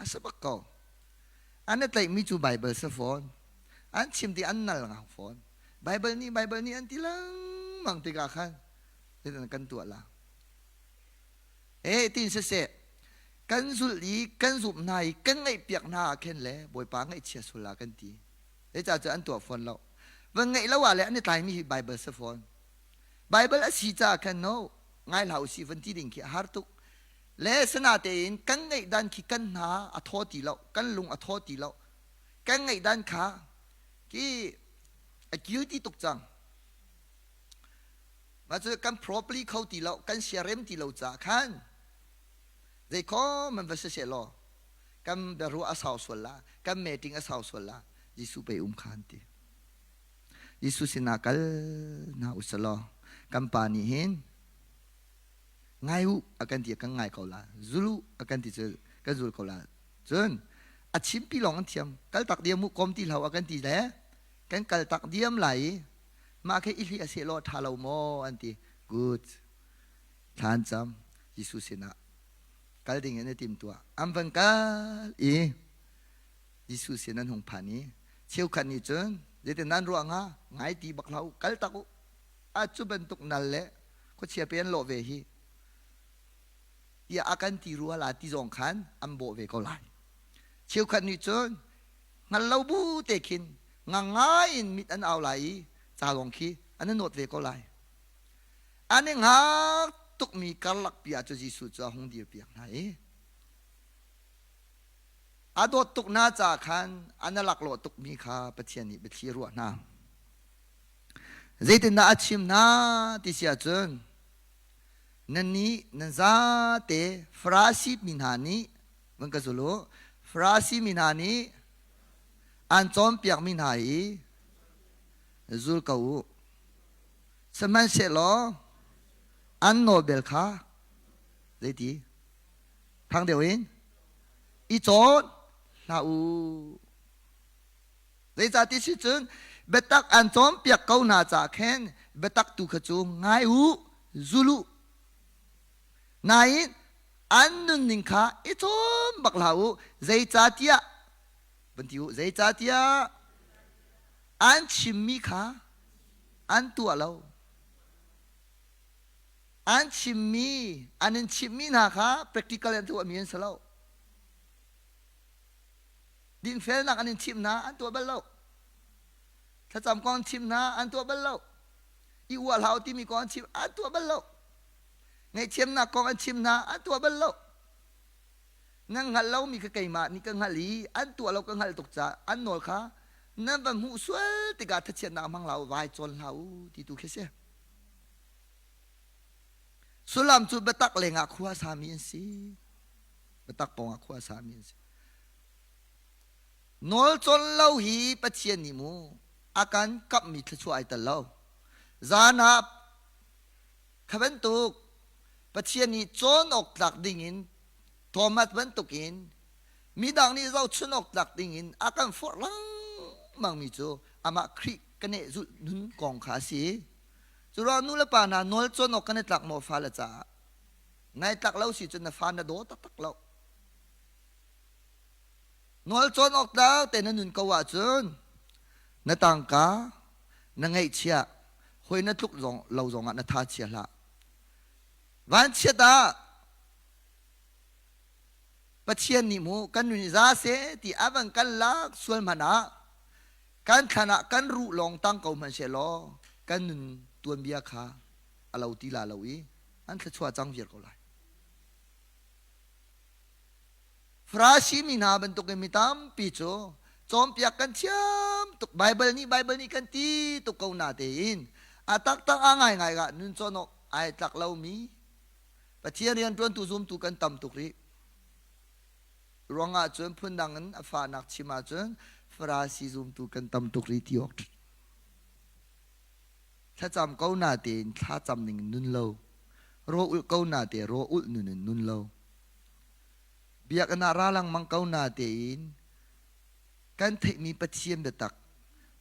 a si bak ko an i tlaihmi cu Baibal si fawn an chim ti an nal ngang fawn Baibal nih Baibal nih an ti lengmang tikah khan zeitin kan tuah la eh tin siseh kan zulh i kan zumh hna i kan ngaihpiak hna ah khin le Bawipa ngaihchia sul la kan ti zeicah cu an tuah fawn lo van ngaih lo ah le an i tlaimi hi Bible si fawn Bible a si caah khan no ngai hlah usih van ti ding khi a har tuk le sinatein kan ngaih dan khi kan hna a thaw ti lo kan lung a thaw ti lo kan ngaih dan kha ki a guilty tuk cang Mah cu kan properly kho ti lo, kan siarem ti lo caah khan zeikhom man va si seh law kan biaruah a sau sual la, kan meeting a sau sual la, Jesuh pei um khan ti. Jesuh sinah kal hna usalaw kan pa nih hin ngai u a kan ti kan ngai ko la, zul u a kan ti cu kan zul ko la. Cun a chimpi lawng an thiam, kal tak diam u kom ti hlah a kan ti le kan kal tak diam lai i mah khi i hliah sehlaw ṭha lo maw an ti. Good. Thla an cam. Jesuh sinah kal ding in i tim tuah. An van kal i Jesuh sin an hung phan i cheukhat nih cun zeitin nan ruah hnga ngai ti bak hlah u kal tak u a cu bantuk nal le khuachia pe an lawh ve hi tiah a kan ti rua la ti zong khan an bawh ve ko lai cheukhat nih cun hngal lo bu te khin ngang ngai in mit an au lai i. Ca lawng khi an i nawt ve ko lai. An i hngak tukmi karlak pi ah cu Jesuh cu a hung dir piak hna i a dawt tuk hna ca khan an a laklawh tukmi kha Pathian nih biathli a ruah hna. Zeitindah a chim hna ti si ahcun nannih nan zate Farasi mi hna nih van ka zul u Farasi mi hna nih an cawnpiakmi hna hi zul ko u. Sihmanhsehlaw an nawlbel kha zeiti thang deuh in i cawn hlah u. Zeicahti si cun biatak an cawnpiak ko hna caah khin biatak tu kha cu ngai u, zul u. Nain an nunning kha i cawn bak hlah u. Zeicahtiah van ti u, zeicahtiah an chimmi kha an tuah lo. An chimmi, an in chimhmi hna kha practical an tuahmi an si lo. Dinfelnak an in chimh hna, an tuah bal lo. Thlacam kong an chimh hna, an tuah bal lo. I uah hlah timi kong an chim, an tuah bal lo. Ngaihthiamnak kong an chim hna, an tuah bal lo. Nan hngalh lomi kha keimah nih ka hngalh i an tuah lo ka hngalh tuk caah an nawl kha nan va hmuh sual tikah thachiatnak hmang hlah u, vai cawn hlah u ti tu khi si. Sullam cu biatak lengah khua sami an si. Biatak pawngah khua sami an si. Nawl cawn lo hi Pathian nih mu a kan kamhmi thluachuah ai tel lo. Zan ah kha bantuk Pathian nih cawn awk tlak dingin Thomas bantukin midang nih zohchun awk tlak dingin a kan forh lengmangmi cu amah Khrih ka neh zulh nun kong kha a si. Cu ruang nu le pa hna nawl cawn awk kan i tlak maw fale caah? Nai tlak lo si cun na fa na daw taktak lo. Nawl cawn awk tlak te na nun ko ahcun na tangka na ngeihchiah hawi na tluk zong lo zongah na tha chia hlah. Vanchiat ah Pathian nih mu kan nun i za seh ti a van kan lak sual hmanh ah kan thlan ah kan ruh lawng tang ko hmanh seh law kan nun tuanbia kha a lo ti la lo i an thluachuah cang viar ko lai. Farasi mi hna bantukin mi tampi cu cawnpiak kan thiam tuk Baibal nih Baibal nih kan ti tuk ko na tein a taktak a ngaingai ah nun cawn awk ai tlak lomi Pathian rianṭuantu zumtu kan tam tuk rih. Ruangah cun phundang in a fahnak chim ahcun Farasi zumtu kan tam tuk rih ti awk Thlacam ko na tein thlacam ning in nun lo. Raw ulh ko na te raw ulh nun in nun lo. Biakinn ah ra lengmang ko na tein kan theihmi Pathian biatak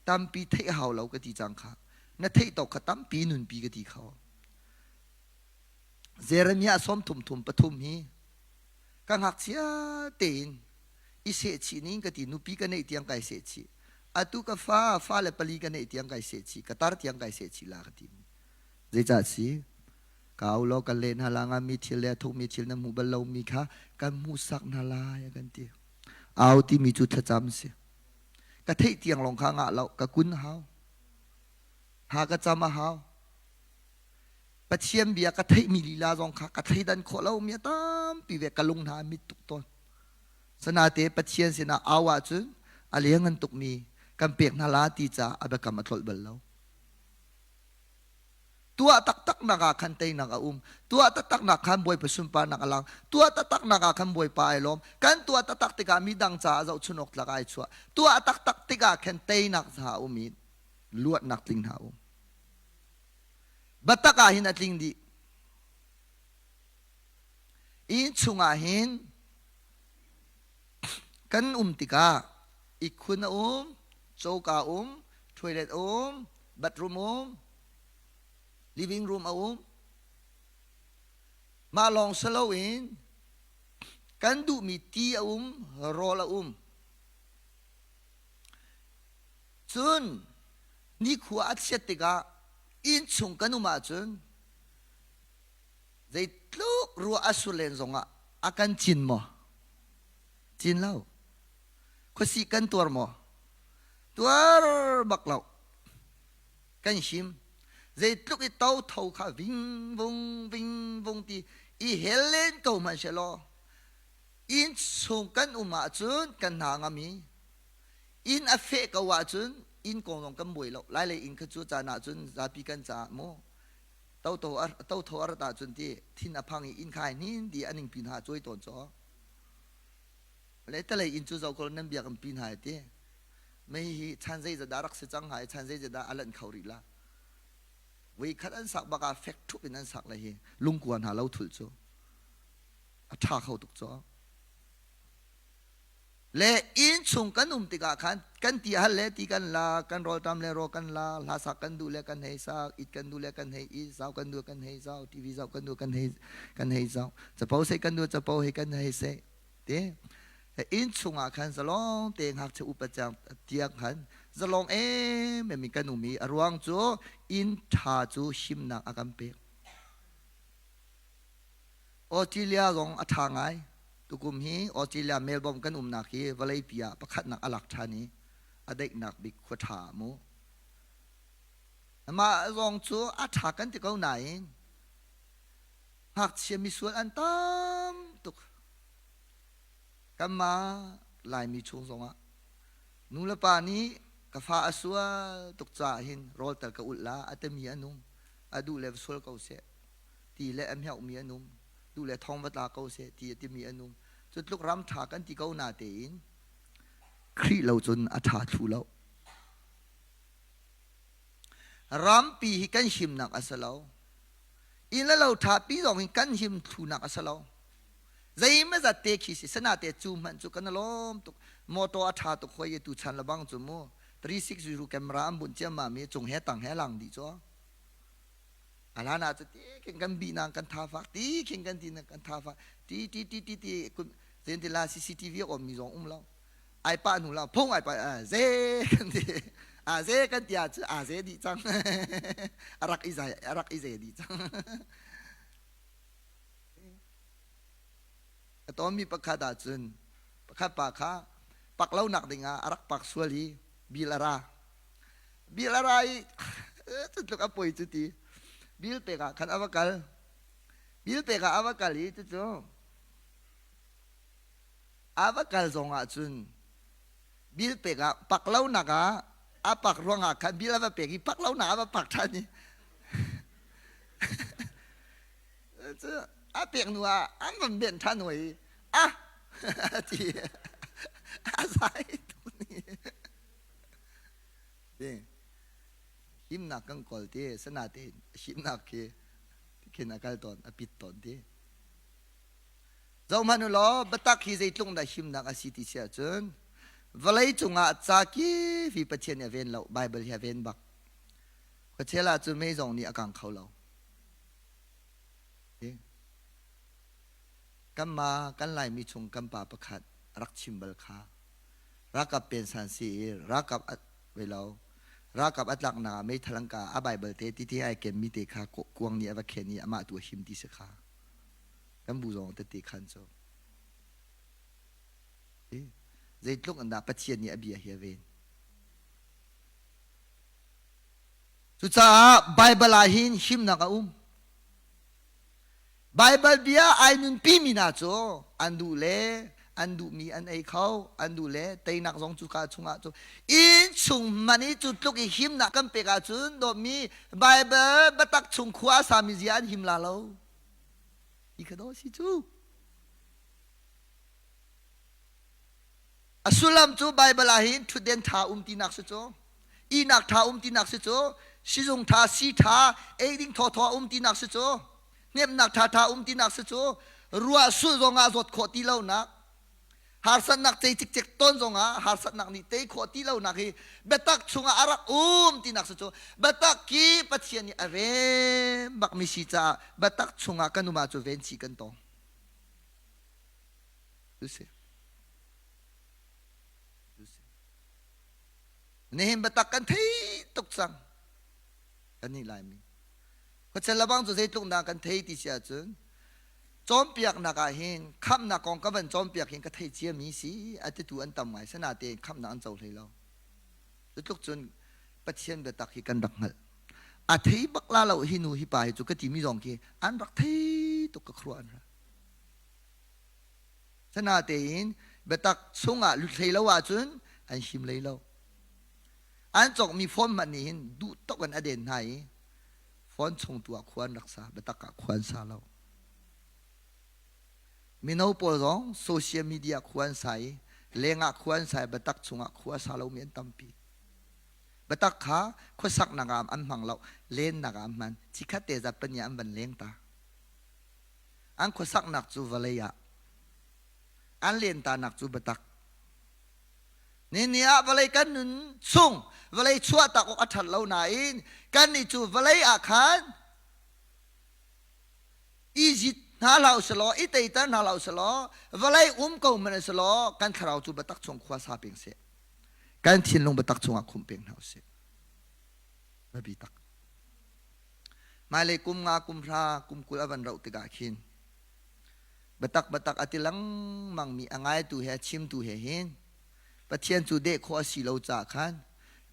tampi theih hau lo ka ti cang kha. Na theih tawk kha tampi nunpi ka ti kho. Jeremiah sawmthum thum pathum hi ka ngakchia tein i sehchih ning ka ti nupi ka neih tiang kai sehchih atu ka fa fale pali ka neih tiang kai sehchih ka tar tiang kai sehchih la ka ti zeicah si kau law kan leh hna la nga mi thil le a thukmi thil na hmuh bal lomi kha kan hmuhsak hna lai a kan ti au timi cu thlacam si ka theih tiang lawng kha ngah lo ka kun hau ha ka cam a hau Pathian bia ka theihmi lila zong kha ka thleidan khawh lomi a tampi ve ka lung hna a mit tuk tawn. Sanate Pathian sinah au ahcun a liangan tukmi kan pek hna la ti caah a biakam a tlolh bal lo. Tuah taktaknak ah khan teinak a um. Tuah taktaknak khan Bawipa sunparnak a lang. Tuah taktaknak ah khan Bawipa ai lawm. Kan tuah taktak tikah midang caah zohchun awk tlak ai chuah. Tuah taktak tikah khan teinak hna a um i luatnak tling hna a um. Biatak ah hin a tling dih. Inn chungah hin kan um tikah ikkhun a um, coka um, toilet a um, bathroom um, living room a um. Mah lawng si loin kan duhmi ti a um, rawl a um. Cun nikhua a chiat tikah innchung kan um ahcun zeitluk ruah a sur len zongah a kan cin maw? Cin lo. Khuasih kan tuar maw? Tuar bak lo. Kan him. Zeitluk i to tho kha ving vung ving vung ti i hel len ko hmanh she law inn chung kan um ahcun kan hna ngam i inn a feh ko ahcun inn kong zong kan buai lo. Lailei inn kha cu caan ahcun zapi kan caah mu to tho a rat ahcun ti thin a phang i inn kha ai hnin ti a ningpi hna a cuai tawn caw. Le talei inn cu zo ko nan bia kan pi hna ti. Mei hi chan zeizat dah rak si cang hnga i chan zeizat dah a lanh kho rih la. Voi khat an sak bak ah fek ṭhup in an sak le hi lungkua hna lo thul cu a ṭha kho tuk caw. Le inn chung kan um tikah khan kan ti hal le ti kan la, kan rawlṭam le rawl kan la, hla sak kan duh le kan hei sak, it kan duh le kan hei it, zau kan duh kan hei zau, TV zoh kan duh kan hei kan hei zoh, capo seh kan duh capo hei kan hei seh. Te inn chungah khan zalong te ngakchia upa tiang khan zalong em em in kan um i a ruang cu inn ṭha cu himnak a kan pek. Australia zong a ṭha ngai. Tukum hi Australia Melbourne kan umnak hi vawleipi ah pakhatnak a lak ṭhan i a daihnak bik khua ṭha mu. Mah zong cu a ṭha kan ti ko nain ngakchia misual an tam tuk. Kanmah Laimi chung zongah nu le pa nih ka fa a sual tuk caah hin rawl tal ka ulh la a timi an um. A duh le va sual ko seh. Ti le a hmiohmi an um. Duh le thong va tla ko seh ti a timi an um. Cu tluk ram ṭha kan ti ko na tein Khrih lo cun a ṭha thlu lo. Rampi hi kan himnak a si lo. Inn le lo ṭhapi zong hi kan him thlunak a si lo. Zeimazat te khi si sanate cu hmanh cu kan lawm tuk. Motor a ṭha tuk hoi i tu chan lebang cu mu 360 camera an bunh ciammam i cung he tang he lang dih cu. A hlan ah cu ti khin kan bih nang kan tha fak ti khin kan ti kan tha fak ti ti ti ti ti kun zen ti la CCTV a om mi zong um lo ai pa nu la phung ai pa ze kan ti a ze kan ti ah cu a ze dih cang a rak i zai a rak i ze dih cang a tawnmi pakhat ah cun pakhat pa kha pak lo nak ding ah a rak pak sual i bil a ra Bil a ra i cu tluk a poi cu ti. Bil pek ah khan a va kal. Bil pek ah a va kal i cucu a va kal zong ah cun bil pek ah pak lonak ah a pak ruangah khan bil a va pek i pak lonak a va pak ṭhan i cu a pek hnu ah an van benh ṭhan hoi i ah a ti a zai tuk ni. Himnak kan kawl ti sanatein himnak khi khin a kal tawn a pit tawn ti. Zohhmanh u law biatak hi zeitluk dah himnak a si ti si ahcun vawlei cungah ca kip hi Pathian nih a ven lo Bible hi a ven bak. Khuachel ahcun mei zong nih a kang kho lo. Kanmah kan Laimi chung kan pa pakhat rak chim bal kha Ralkap pensan si i ralkap a lo ralkap a tlaknak ah meithal an kah a Bible te titi ai kenmi te kha kuang nih a va khen i amah tu a him ti si kha kan bu zong tete khan cu zeitluk in dah Pathian nih a bia hi a ven cucaah Bible ah hin himnak a um Baibal bia ai nunpimi hna cu an duh le an duhmi an ei kho, an duh le teinak zong cuka chungah cu inn chung hmanh i cu tluk i himnak kan pek ahcun dawtmi Baibal biatak chung khua a sami zia an him la lo. Hi kha daw si cu. A sullam cu Baibal ah hin ṭhutden ṭha um tinak si cu, ihnak ṭha um tinak si cu, sizung ṭha, si ṭha, ei ding thawthaw um tinak si cu, hnemhnak ṭhaṭha um tinak si cu, ruah sulh zongah zawt khawh ti lonak, harsatnak cei cikcek ton zongah harsatnak nih tei khawh ti lonak hi biatak chungah a rak um tinak si cu biatak ki Pathian nih a rem bakmi si caah biatak chungah kan um ah cu ven chih kan tong. Si. Nihin biatak kan thei tuk cang. Kan nih Laimi. Khuachel lebang cu zeitluk dah kan thei ti si ahcun cawnpiaknak ah hin khamhnak kong ka van cawnpiak hin ka thei ciami si a titu an tam ngai sanatein khamhnak an co hlei lo. Cutluk cun Pathian biatak hi kan rak hngalh. A thei bak la lo hi nu hi pa hi cu ka timi zong khi an rak thei tuk ka khuaruah an ra. Sanatein biatak chungah lut hlei lo ahcun an him lei lo. An cawkmi phone hmanh nih hin duh tuk in a den hna i phone chung tu ah khua an rak sa biatak ah khua an sa lo. Mino pawl zong social media khua an sa i lengah khua an sa i biatak chungah khua a sa lomi an tampi. Biatak kha khuasaknak ah an hmang lo, lennak ah an hman. Chikhat te zat pahnih an van leng ta. An khuasaknak cu vawlei ah. An lentanak cu biatak. Ni ah vawlei kan nun chung vawlei chuahtak awk a ṭhat lo nain kannih cu vawlei ah khan Egypt hna hlah usih i teiter hna hlah usih law vawlei um ko hmanh usih law kan thlarau cu biatak chung khua sa peng seh. Kan thinlung biatak chungah khumh peng hna usih. Biapi tak. Hmailei kum nga, kum hra, kum 20 a van rauh tikah khin biatak biatak a ti lengmangmi a ngaitu he a chimtu he hin Pathian cu deh khawh a si lo caah khan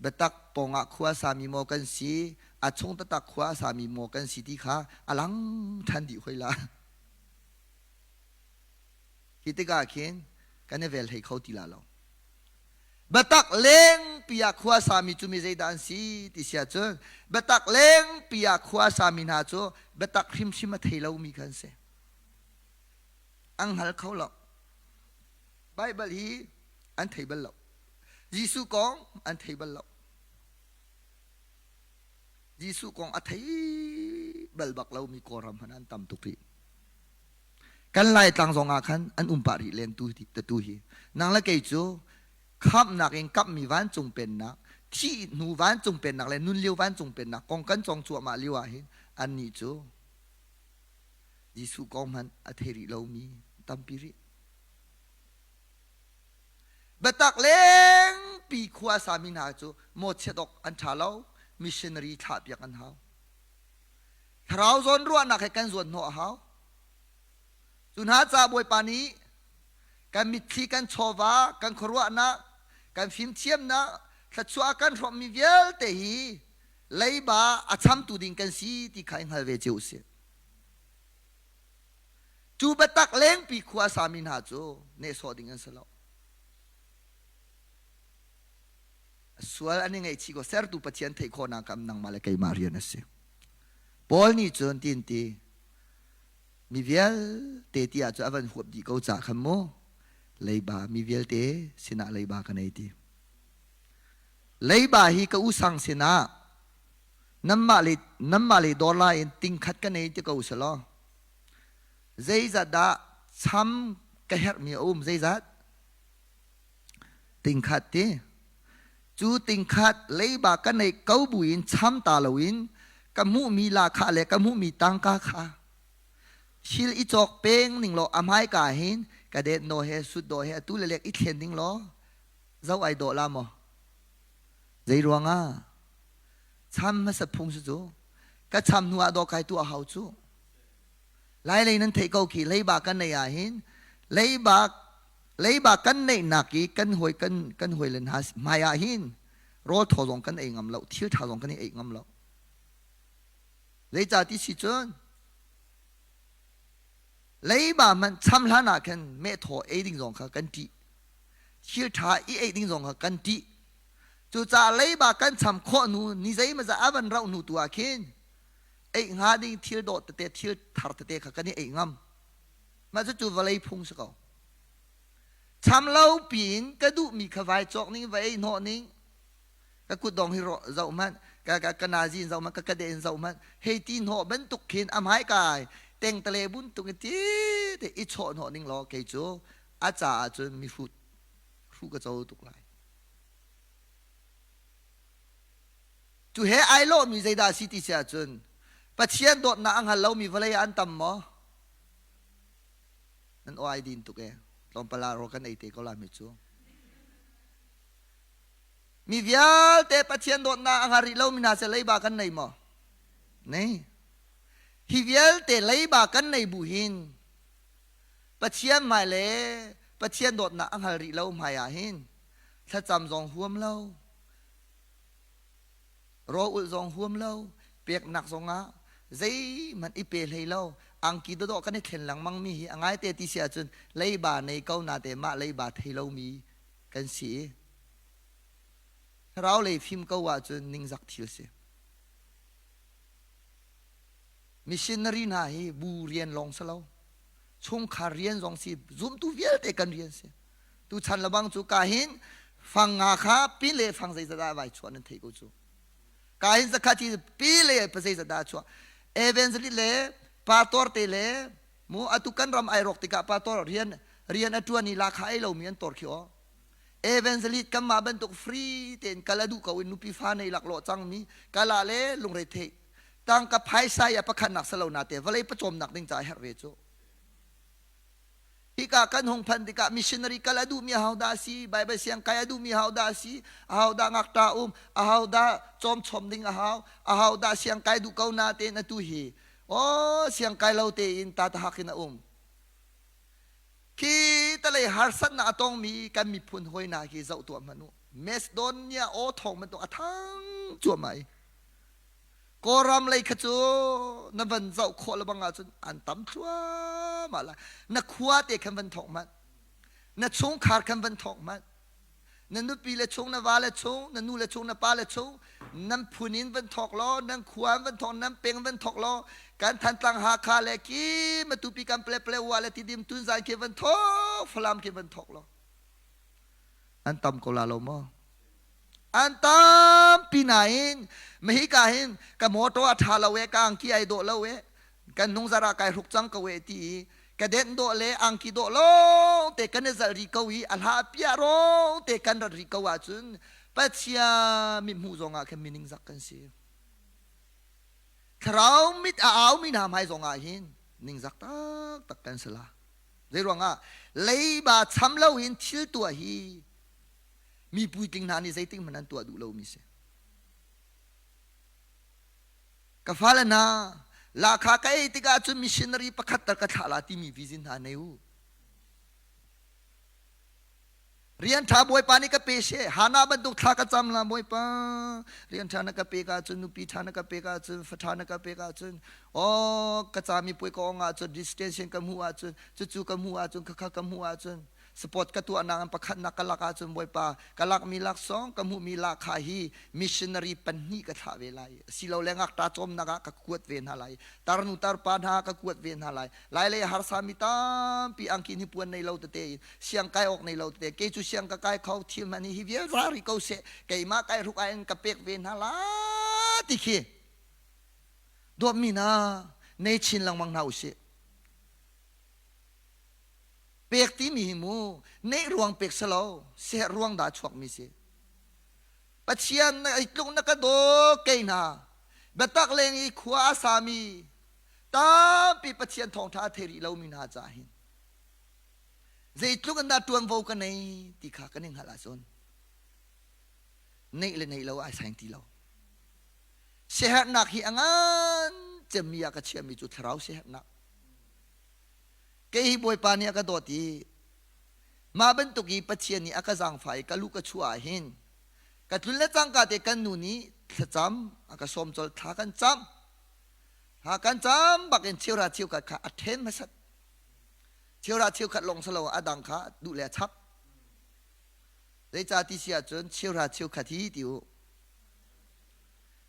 biatak pawngah khua sami maw kan si a chung taktak khua a sami maw kan si ti kha a lang ṭhan dih hoi la. Hi tikah khin kan i vel hlei kho ti la lo. Biatak lengpi ah khua sami cu mi zeidah an si ti si ahcun biatak lengpi ah khua sami hna cu biatak hrimhrim a thei lomi kha an si. An hngal kho lo. Baibal hi an thei bal lo. Jesuh kong an thei bal lo. Jesuh kong a thei bal bak lomi Kawlram hmanh an tam tuk rih. Kan Laitlang zong ah khan an um pah rih len tu tu hi. Nang le kei cu khamhnak in kamhmi vancung pennak, thih hnu vancung pennak le nun lio vancung pennak kong kan cong cuahmah lio ah hin annih cu Jesuh kong hmanh a thei rih lomi tampi rih. Biatak lengpi khua sami hna cu mawchiat awk an ṭha lo, missionary thlahpiak an hau. Thlarau zawn ruahnak he kan zuan hnawh a hau. Cu hna ca Bawipa nih kan mitthli kan chawva, kan khuaruahnak, kan fimthiamnak, thluachuah kan hrawmmi vialte hi leiba a chamtu ding kan si ti kha i hngal ve cio usih. Cu biatak lengpi khua sami hna cu nehsawh ding an si lo. Sual an i ngaihchih ko sertu Pathian theih khawhnak kam nangmah le keimah rian a si. Paul nih cun tin ti mi vialte ti ah cun a van huap dih ko ca khan mu leiba mi vialte sinah leiba ka nei ti. Leiba hi ka u sang sinah nanmah le nanmah le dawr la in ting khat ka nei ti ko selaw zeizat dah cham ka herhmi a um zeizat Tingkhat ti. Cu tingkhat leiba ka neih ko buin cham ta loin ka hmuhmi lahkhah le ka hmuhmi tangka kha thil i cawk peng ning law a hmaika hin ka detnaw he sutdaw he atu le lek i thlen ding law zo ai dawh la maw? Zei ruangah? Cham hmasa phung si cu. Ka cham hnu ah dawh kai tu a hau cu. Lailei nan theih ko khi leiba kan nei ah hin leiba leiba kan neihnak i kan hawi kan kan hawile hna hmai ah hin rawl thaw zong kan ei ngam lo thil tha zong kan i ei ngam lo zeicah ti si cun leiba hmanh cham hlan ah khan meh thaw ei ding zong kha kan ṭih thil ṭha i ei ding zong kha kan ṭih cucaah leiba kan cham khawh hnu ni zeimawzat a van rauh hnu tu ah khin ei hnga ding thil dawh tete thil thar tete kha kan i ei ngam mah cucu vawlei phung si ko cham lo piin ka duhmi kha vai cawk ning va ei hnawh ning ka kutdong hi zoh hmanh ka ka ka nazi in zoh hmanh ka kade in zoh hmanh hei ti hnawh bantuk khin a hmai kai tengtale buntuk in ti te i chawh hnawh ning law kei cu a caah cun mi hrut hru ka co tuk lai Cu he ai lawhmi zeidah a si ti si ahcun Pathian dawtnak a hngal lomi vawlei ah an tam maw? Nan aw ai din tuk e. Tlawmpal ah rawl kan ei te ko la mi cu. Mi vialte Pathian dawtnak a hngal rih lomi hna seh leiba kan nei maw? Nei. Hi vialte leiba kan nei bu hin Pathian hmai le Pathian dawtnak a hngal rih lo hmai ah hin thlacam zong huam lo, Raw ulh zong huam lo. Peknak zongah zeihmanh i pe hlei lo angki dawdawh kan i thlen lengmang mi hi a ngaite ti si ahcun leiba nei ko na te mah leiba thei lomi kan si i thlarau lei fim ko ahcun ningzak thil si. Missionary hna hi bu rian lawng si lo chungkhar rian zong si zumtu vialte kan rian si. Tuchan lebang cu ka hin fang nga kha pi le fang zeizat ah vai chuah nan thei ko cu. Ka hin zakhat hi pi le pa zeizat dah chuah. Evangelist le pastor te le mu atu kan ram ai rawk tikah pastor rian rian a tuan i lakha ei lomi an tor khi aw. Evangelist kanmah bantuk free tein kal a duh ko in nupi fa nei laklawh cangmi kala le lungre thei tangka phaisa i a pakhatnak salo na te vawlei pawcawmnak ding ca herh ve cu. Hika kan hung phanh tikah missionary kal a duhmi ahodah a si, Baibal siang kai a duhmi ahodah a si, ahodah ngakṭah um, ahodah cawmchom ding a hau, ahodah siang kai duh ko na tein atu hi aw siang kai lo tein tatahak in a um. Khi talei harsatnak a tongmi kan miphun hawi hna khi zoh tuah hmanh u. Macedonia aw thawng bantuk a thang cuahmah i Kawlram lei kha cu na van zoh khawh lebang ahcun an tam thluahmah lai. Na khua te khan van thawk hmanh. Na chungkhar khan van thawk hmanh. Na nupi le chung, na va le chung, na nu le chung, na pa le chung, nan phun in van thawk law, nan khua in van thawk, nan peng van thawk law, kan Thantlang Hakha le ki Matupi kan Pale wa le Tidim Tunzan khi van thawk, Falam khi van thawk law. An tam ko la lo maw? An tampi nain mahika hin ka motor a ṭha lo e, ka angki ai dawh lo e, kan hnungzar ah kai hruk cang ko e ti i ka denh dawh le angki dawh lawng te kan i zalh rih ko i a hla piah rong te kan rat rih ko ahcun Pathian mithmuh zong ah khin mi ningzak kan si. Thlarau mit a aumi hna hmai zong ah hin ningzak taktak kan si la. Zeiruangah leiba cham loin thil tuah hi mi puitling hna nih zeitik hmanh an tuah duh lomi si. Ka fale hna, lahkhah ka ei tikah cun missionary pakhat tal ka thlah la timi vision hna nei u. Rian ṭha Bawipa nih ka pe she. Hana bantuk thla ka cam la Bawipa. Rian ṭha na ka pek ahcun, nupi ṭha na ka pek ahcun, fa ṭha na ka pek ahcun, aw ka cami puai ka ong ahcun, distinction ka hmuh ahcun, cucu ka hmuh ahcun, khakha ka hmuh ahcun, Sport ka tuahnak in pakhatnak ka lak ahcun Bawipa ka lakmi laksawng ka hmuhmi lahkhah hi missionary panhnih ka thlah ve lai. Asilole ngakṭa cawmnak ah ka kuat ve hna lai. Tarnu tarpa hna ka kuat ve hna lai. Lailei harsami tampi angki hnipuan nei lo tete in siang kai awk nei lo tete kei cu siang ka kai kho thil hmanh hi hi vial ra rih ko seh keimah kai hruk ah in ka pek ve hna la ti khi dawtmi hna nei chin lengmang hna usih. Pek timi hi mu neih ruang pek si lo, siherh ruang dah a chuakmi si. Pathian na i tluk na ka daw kei hna biatak leng i khua a sami tampi Pathian thawngṭha a thei rih lomi hna caah hin zeitluk in dah ṭuanvo ka nei ti kha kan i hngalh ahcun neih le neih lo ai saing ti lo. Siaherhnak hi a ngan cemmi ah ka chiahmi cu thlarau siaherhnak. Kei hi Bawipa nih a ka dawt i mah bantuk i Pathian nih a ka zaangfah i ka lu ka chuah ah hin ka tlun le cangka te kan nu nih thlacam a ka sawm colh thla kan cam thla kan cam bak in cheuhra cheukhat kha a ṭhen hmasat cheuhra cheukhat lawng si lo a dang kha duh le a chap zeicah ti si ahcun cheuhra cheukhat hi ti u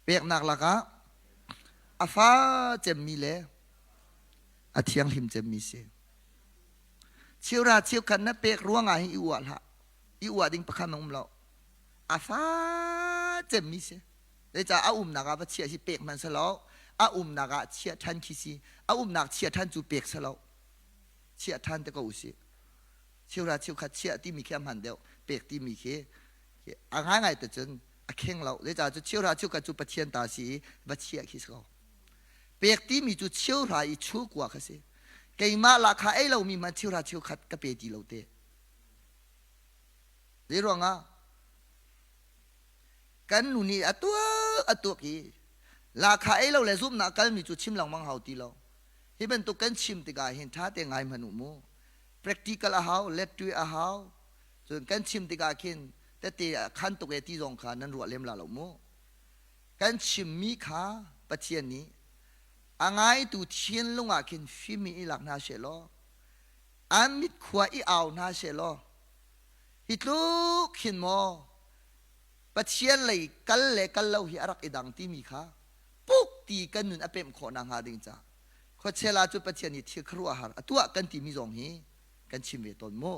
peknak lakah a fa cemmi le a thianghlim cemmi si. Cheuhra cheukhat na pek ruangah hin i uah hlah. I uah ding pakhat na um lo. A fa cemmi si. Zeicah a umnak ah va chiah si pek hmanh si lo. A umnak ah chiah ṭhan khi si. A umnak chiah ṭhan cu pek si lo. Chiah ṭhan te ko usih. Cheuhra cheukhat chiah timi khi a hman deuh. Pek timi khi a ngaingai te cun a kheng lo. Zeicah cu cheuhra cheukhat cu Pathian ta si i va chiah khi si ko. Pek timi cu cheuhra i chukua kha si. Keimah lahkhah ei lomi hmanh cheuhra cheukhat ka pe ti lo te. Zei ruangah? Kan nu nih a tuak a tuak i lahkhah ei lo le zumhnak kalmi cu chim lengmang hau ti lo. Hi bantuk kan chim tikah hin ṭha te ngai hmanh u mu. Practical a hau, letṭui a hau. Cun kan chim tikah khin tete a khan tuk e ti zong kha nan ruah lem la lo mu. Kan chimmi kha. Pathian nih a ngaitu thinlung ah khin fim in i lak hna seh law an mit khua i au hna seh law hi tluk hin maw Pathian lei kal le kal lo hi a rak i dang timi kha puk ti kan nun a pemh khawh nakhnga ding ca khuachel ah cu Pathian nih thil khuaruahhar a tuah kan timi zong hi kan chim ve tawn mu.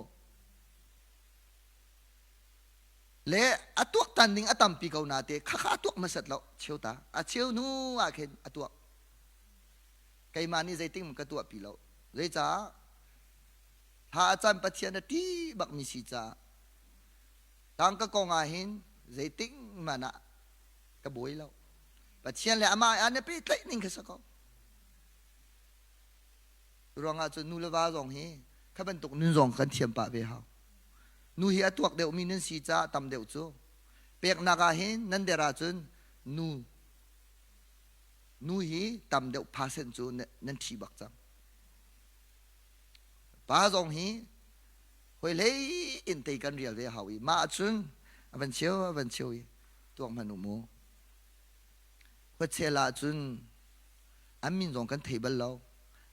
Le a tuaktan ding a tampi ko na te khakha a tuak hmasat lo cheu ta a cheu hnu ah khin a tuak keimah nih zeiting ka tuah pi lo zeicah thla a cam Pathian a ṭih bak mi si caah tangka kong ah hin zeiting man ah ka buai lo Pathian le amah an i pehtlaih ning kha si ko ruangah cun nu le va zong hi kha bantuk nun zong kan thiam pah ve hau Nu hi a tuak deuhmi nan si caah tam deuh cu peknak ah hin nan der ahcun nu nu hi tam deuh percent cu nan ṭhi bak cang. Pa zong hi hoi hlei in tei kan rial ve hau i mah ahcun a van cheu a van cheu i tuak hmanh u mu. Khuachel ahcun an min zong kan thei bal lo.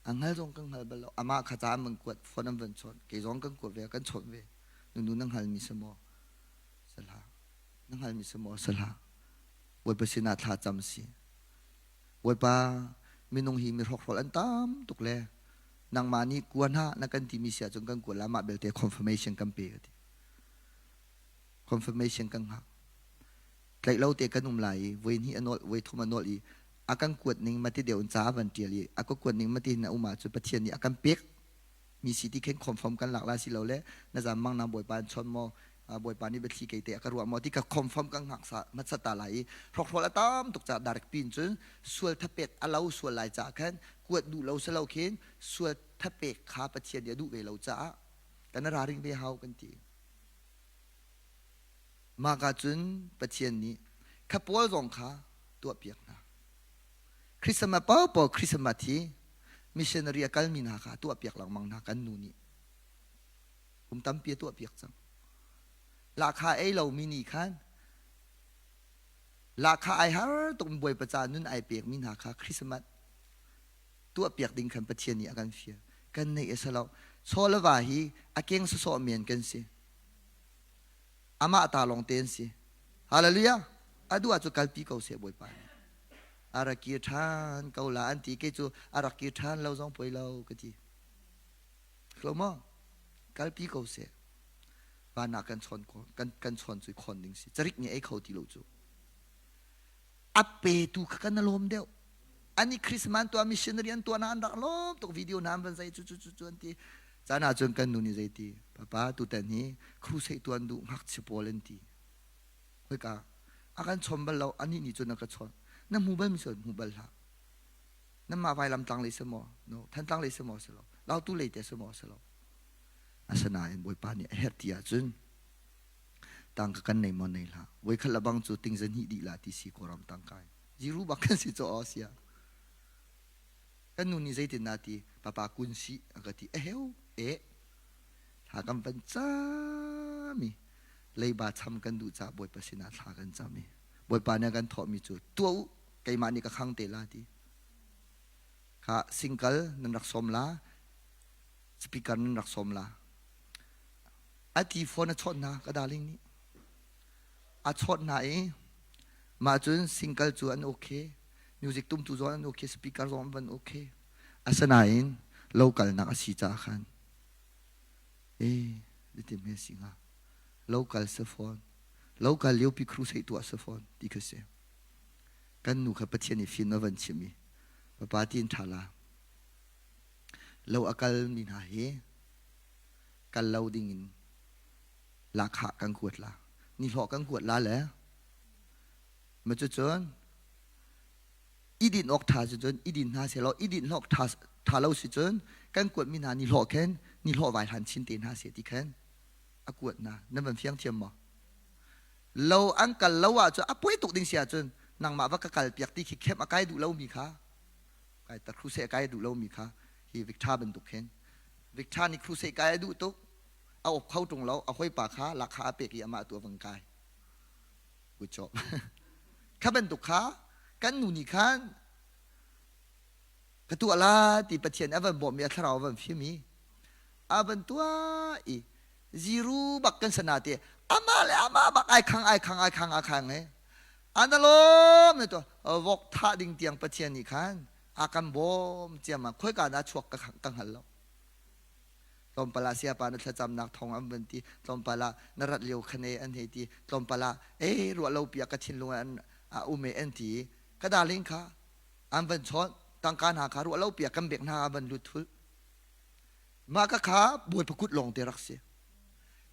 A hngal zong kan hngal bal lo. Amah kha ca an van kuat, phone an van chawnh. Kei zong kan kuat ve, kan chawnh ve. Nunu na hngalmi si maw? Si hlah. Na hngalmi si maw? Si hlah. Bawipa sinah thla cam si. Bawipa, minung hi mi hrokhrawl an tam tuk le nangmah nih kua hna na kan timi si ahcun kan kua la mah belte confirmation kan pe ka ti. Confirmation kan hngak. Tlaih lo te kan um lai i voi hnih a nolh, voi thum a nolh i a kan kuat ning mati deuh in ca a van ṭial i a ka kuat ning mati hin a um ahcun Pathian nih a kan pek mi si ti khin confirm kan lak la si lo le na zam mang nang Bawipa an chon maw Bawipa nih biathli kei te a ka ruah maw ti ka confirm kan hngak sa hmasa ta lai i hrokhrawl a tam tuk caah direct pin cun sual thapek a lo sual lai caah khan kuat duh lo si lo khin sual thapek kha Pathian nih a duh ve lo caah kan ra ring ve hau kan ti. Mah ka cun Pathian nih kha pawl zong kha tuahpiak hna. Christmas paohpaoh Christmas hi missionary a kalmi hna kha tuahpiak lengmang hna kan nu nih. Kum tampi a tuahpiak cang. Lahkhah ei lomi nih khan lahkhah ai har tuk Bawipa ca nun ai pekmi hna kha Christmas tuahpiak ding khan Pathian nih a kan fial. Kan neih a si lo. Chaw le va hi a keng sawsawh men kan si. Amah ta lawng te an si. Hallelujah. A duh ahcun kalpi ko seh Bawipa nih. A rak kir ṭhan ko la an ti. Kei cu a rak kir ṭhan lo zong poi lo ka ti. Lo maw? Kalpi ko seh. Van ah kan chawn kan kan chawn cu khawn ding si. Carik nih ei kho ti lo cu. A petu kha kan lawm deuh. Ani Christmas tuah missionary an tuah na an rak lawm tuk video na an van zai cu cu cu cu an ti. Caan ah cun kan nu nih zei ti papa tutan hi crusade tuan duh ngakchia pawl an ti. Khoika a kan chawn bal lo anih nih cun a ka chawn. Na hmu bal mi cu hmu bal hlah. Nanmah vailam tlang lei si maw? No, Thantlang lei si maw si lo. Lautu lei te si maw si lo. Asinain Bawipa nih a herh ti ahcun tangka kan nei maw nei hlah. Voikhat le bang cu tingza hnih dih la ti si Kawlram tangka in. Ziru bak kan si caw sia. Kan nu nih zeitin dah ti papa kun si a ka ti eheu e thla kan van cam i leiba cham kan duh caah Bawipa sinah thla kan cam i Bawipa nih a kan thawhmi cu tuah u keimah nih ka khang te la ti kha singkal nan rak sawm la speaker nan rak sawm la a ti phone a chawt hna ka darling nih a chawt hna i mah cun single cu an okay music tumtu zong an okay speaker zong an van okay asinain lo kalnak a si caah khan e zeitin hme si hnga lo kal si fawn lo kal lio pi crusade tuah si fawn ti kha si kan nu kha Pathian i fin a van chim i papa tiin ṭha la lo a kal mi hna hi kal lo ding in lahkhah kan kuat la nihlawh kan kuat la le ma cucun i din awk ṭha si cun i din hna seh law i din hlawk ṭha ṭha lo si cun kan kuatmi hna nihlawh khin nihlawh vai hlan chin te hna seh ti khan a kuat hna nan van fiang thiam maw lo an kal lo ahcun a poi tuk ding si ahcun nangmah va ka kal piak ti khi khem a kai duh lomi kha kai ta crusade kai duh lomi kha hi Victor bantuk khin Victor nih crusade kai a duh tuk a op kho ṭung lo a hawipa kha lakha a pek i amah tu a vang kai good job kha bantuk kha kan nu nih khan. Ka tuah la ti Pathian a van bawmh i a thlarau a van fim i a van tuah i ziru bak kan sana te amah le amah bak ai khang ai khang ai khang ai khang e ana lawm ne to vok thah ding tiang Pathian nih khan a kan bawm ciam ah khoika na chuak ka ka hngal lo. Tlawmpal ah siapa na thlacamnak thawng an van ti, tlawmpal ah na rat lio khan e an hei ti, tlawmpal ah e ruah lo pi ah ka thinlung ah an a um e an ti. Ka darling kha an van chawnh, tangka hna kha ruah lo pi ah kan bek hna an van lut thul. Mah ka kha Bawipa kut lawng te rak si.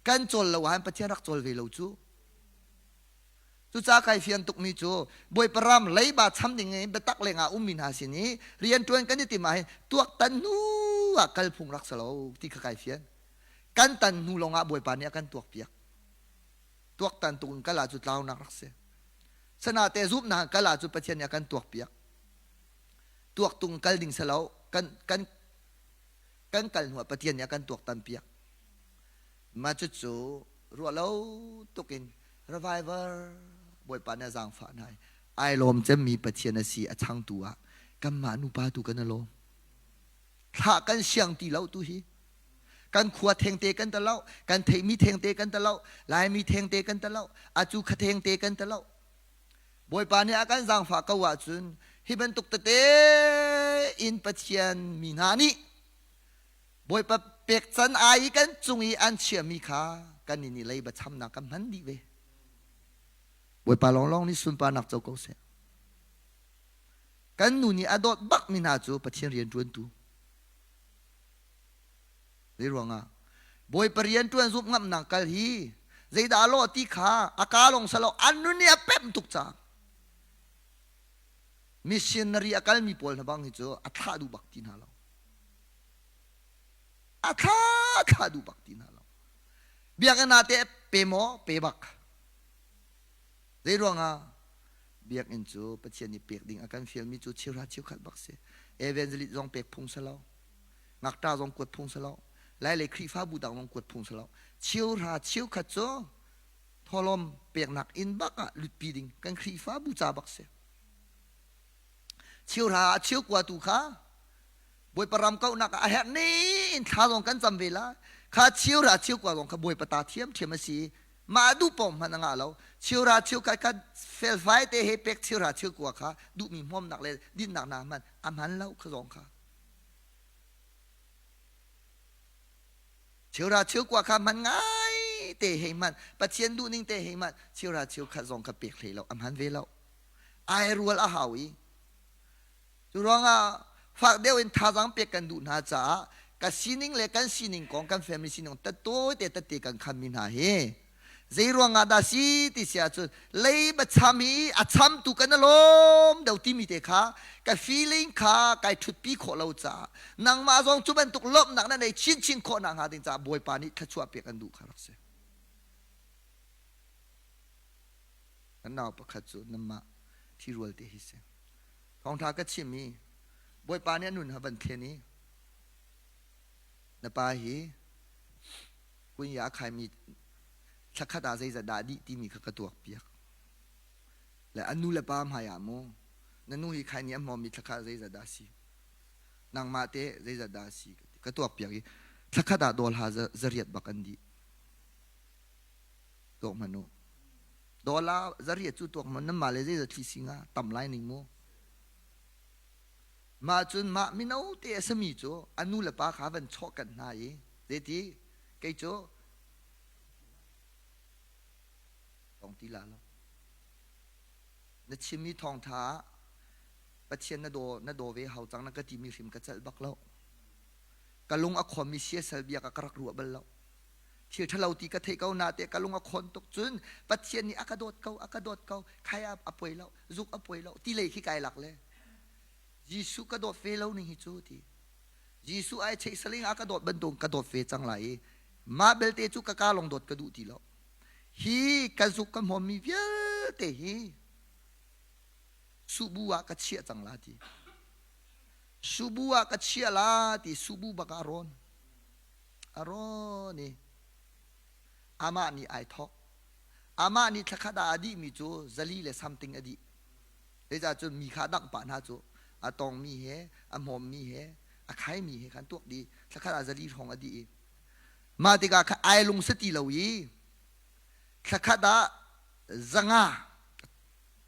Kan cawl lo ahhin Pathian rak cawl ve lo cu. Cucaah kai fian tukmi cu Bawipa ram leiba cham ding in biatak lengah ummi hna sin i rianṭuan kan i tim ahhin tuaktan hnu ah kal phung rak si lo ti kha kai fian. Kan tan hnu lawngah Bawipa nih a kan tuakpiak. Tuaktan tuk in kal ah cu tlaunak rak si. Sanate zumhnak kal ah cu Pathian nih a kan tuakpiak. Tuaktung kal ding si lo. Kan, kan, kan kal hnu ah Pathian nih a kan tuaktan piak. Mah cucu ruah lo tuk in revival Bawipa nih a zaangfah hna i ai lawm cemmi Pathian a si a changtu ah kanmah nupa tu kan i lawm. Thlah kan siang ti lo tu hi. Kan khua thengte kan ta lo, kan theihmi thengte kan ta lo, Laimi thengte kan ta lo, acu kha thengte kan ta lo. Bawipa nih a kan zaangfah ko ahcun hi bantuk tete in Pathian mi hna nih Bawipa pek can ai i kan cung i an chiahmi kha kan nih leiba chamnak kan hman dih ve. Bawipa lawnglawng nih sunparnak co ko seh. Kan nu nih a dawt bakmi hna cu Pathian rianṭuantu. Zei ruangah? Bawipa rianṭuan zumh ngamnak kal hi zeidah a lawh ti kha a ka lawng salo an nun nih a pemh tuk caah missionary a kalmi pawl hna bang hi cu a thlah duh bak ti hna lo. A thla thla duh bak ti hna lo. Biakinn ah teh pe maw pe bak. Zei ruangah biakinn cu Pathian nih pek ding a kan fialmi cu cheuhra cheukhat bak si. Evangelist zong pek phung si lo. Ngakṭa zong kuat phung si lo. Lai lei Khrihfabu dang zong kuat phung si lo. Cheuhra cheukhat cu thawhlawm peknak inn bak ah lutpi ding kan Khrihfabu ca bak si. Cheuhra ah cheukua tu kha Bawipa ram kauhnak ah a herh ni in thla zong kan cam ve la. Kha chiura chiukua zong kha Bawipa ta thiamthiam a si. Mah duh paoh hmanh a ngah lo. Chiura chiukhat kha felfai te he pek chiura chiukua kha duhmi hmawmnak le dinnak hna hman a hman lo kha zong kha. Chiura chiukua kha hman ngai te hei hman Pathian duhning te hei hman chiura chiukhat zong kha pek hlei lo a hman ve lo. Ai rual a hau i Cu ruangah fak deuh in thazaang pek kan duh hna caah ka sining le kan sining kong kan family sining tattawi te tette kan khammi hna hi zei ruangah dah si ti si ahcun leiba cham hi a chamtu kan i lawm deuh timi te kha ka feeling kha kai ṭhutpi khawh lo caah nangmah zong cu bantuk lawmhnak na nei chinchin khawh nak hnga ding caah Bawipa nih thluachuah pek an duh kha rak si. Kan nau pakhat cu nanmah ṭhirual te hi si. Thawngṭha ka chim i Bawipa nih a nun ha van thlen i na pa hi kunya a khaimi thlakhat ah zeizat dah a dih timi kha ka tuak piak. Le a nu le pa hmai ah mu na nu hi khaini a hmawmmi thlakhat ah zeizat dah a si nangmah te zeizat dah a si ka tuak piak i thlakhat ah dawl ha zariat bak an dih. Tuak hmanh u. Dollar zariat cu tuak man nan mah le zeizat thli si nga tam lai ning mu. Mah cun mah mino te a sami cu a nu le pa kha van chawh kan hna i zeiti kei cu tong ti la lo. Na chimmi thawngtha ah Pathian na daw na daw ve hau cang na ka timi hrim ka celh bak lo. Ka lung a khawmmi siasal bia ka ka rak ruah bal lo. Thil ṭhalo ti ka theih ko na te ka lung a khawn tuk cun Pathian nih a ka dawt ko a ka dawt ko khai a poi lo zuk a poi lo ti lei khi kai lak le Jesuh ka dawt ve lo ning hi cu ti Jesuh ai cheih saling a ka dawt bantuk ka dawt ve cang lai i mah belte cu ka ka lung dawt ka duh ti lo hi ka zuk ka hmawmmi vialte hi subu ah ka chiah cang la ti subu ah ka chiah la ti subu bak ah rawn A rawn i amah nih ai thawk. Amah nih thlakhat ah a dihmi cu zali le something a dih. Zeicah cun mi kha a dangh pah hna cu. A tongmi he, a hmawmmi he, a khaimi he khan tuak dih. Thlakhat ah zali hrawng a dih i mah tikah kha ai lung si ti lo i thlakhat ah zanga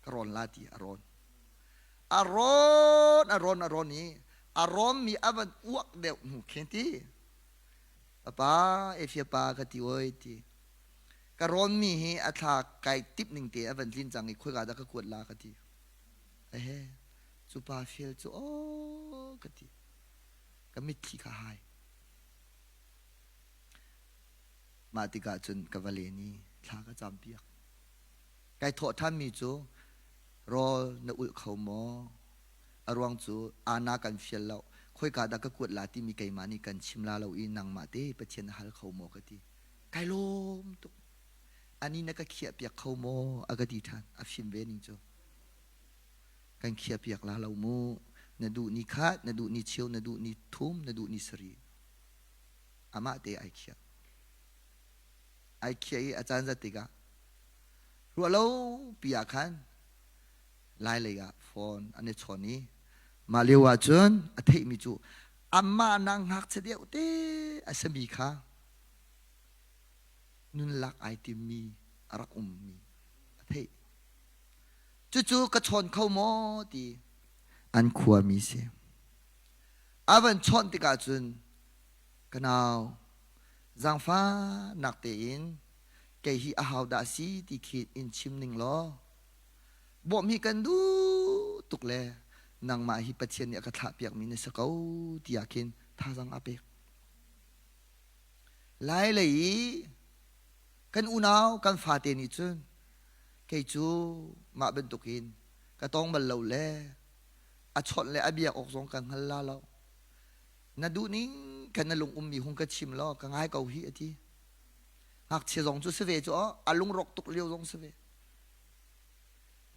ka rawn la ti a rawn. A rawn, a rawn, a rawn i a rawnmi a van uak deuh hnu khin ti. Papa, Efia pa ka ti oi ti. Ka rawnmi hi a thla kai tip ning te a van tlin cang i khoika dah ka kuat la ka ti. Ehe, cu pa fel cu aw ka ti. Ka mitthli kha hai. Mah tikah cun ka va len i thla ka campiak. Kai thawh ṭhanmi cu rawl na ulh kho maw? A ruang cu ana kan fial lo. Khoika dah ka kuat la timi keimah nih kan chim la lo i nangmah te Pathian na hal kho maw ka ti. Kai lawm tuk. Ani na ka khiahpiak kho maw? A ka ti ṭhan. A fim ve ning cu. Kan khiahpiak la lo mu. Na duh ni khat, na duh ni cheu, na duh ni thum, na duh ni sarih. Amah te ai khiah. Ai khiah i a caan zat tikah ruah lo pi ah khan lai lei ah phone an i chawn i mah lio ah cun a theihmi cu amah nak ngakchia deuh te a sami kha nunlak ai timmi a rak ummi a theih. Cucu ka chawn kho maw ti an khuami si. A van chawnh tikah cun ka nau zaangfahnak tein kei hi a hodah si ti khi in chim ning law bawmh hi kan duh tuk le nangmah hi Pathian nih a ka thlahpiakmi na si ko tiah khin thazaang a pek. Lai lei i kan unau kan fate nih cun kei cu mah bantukin ka tong bal lo le a chawnh le a biak awk zong ka hngal la lo. Na duh ning khan na lung ummi hung ka chim law ka ngai ko hi a ti. Ngakchia zong cu si ve cu a lungrawk tuk lio zong si ve.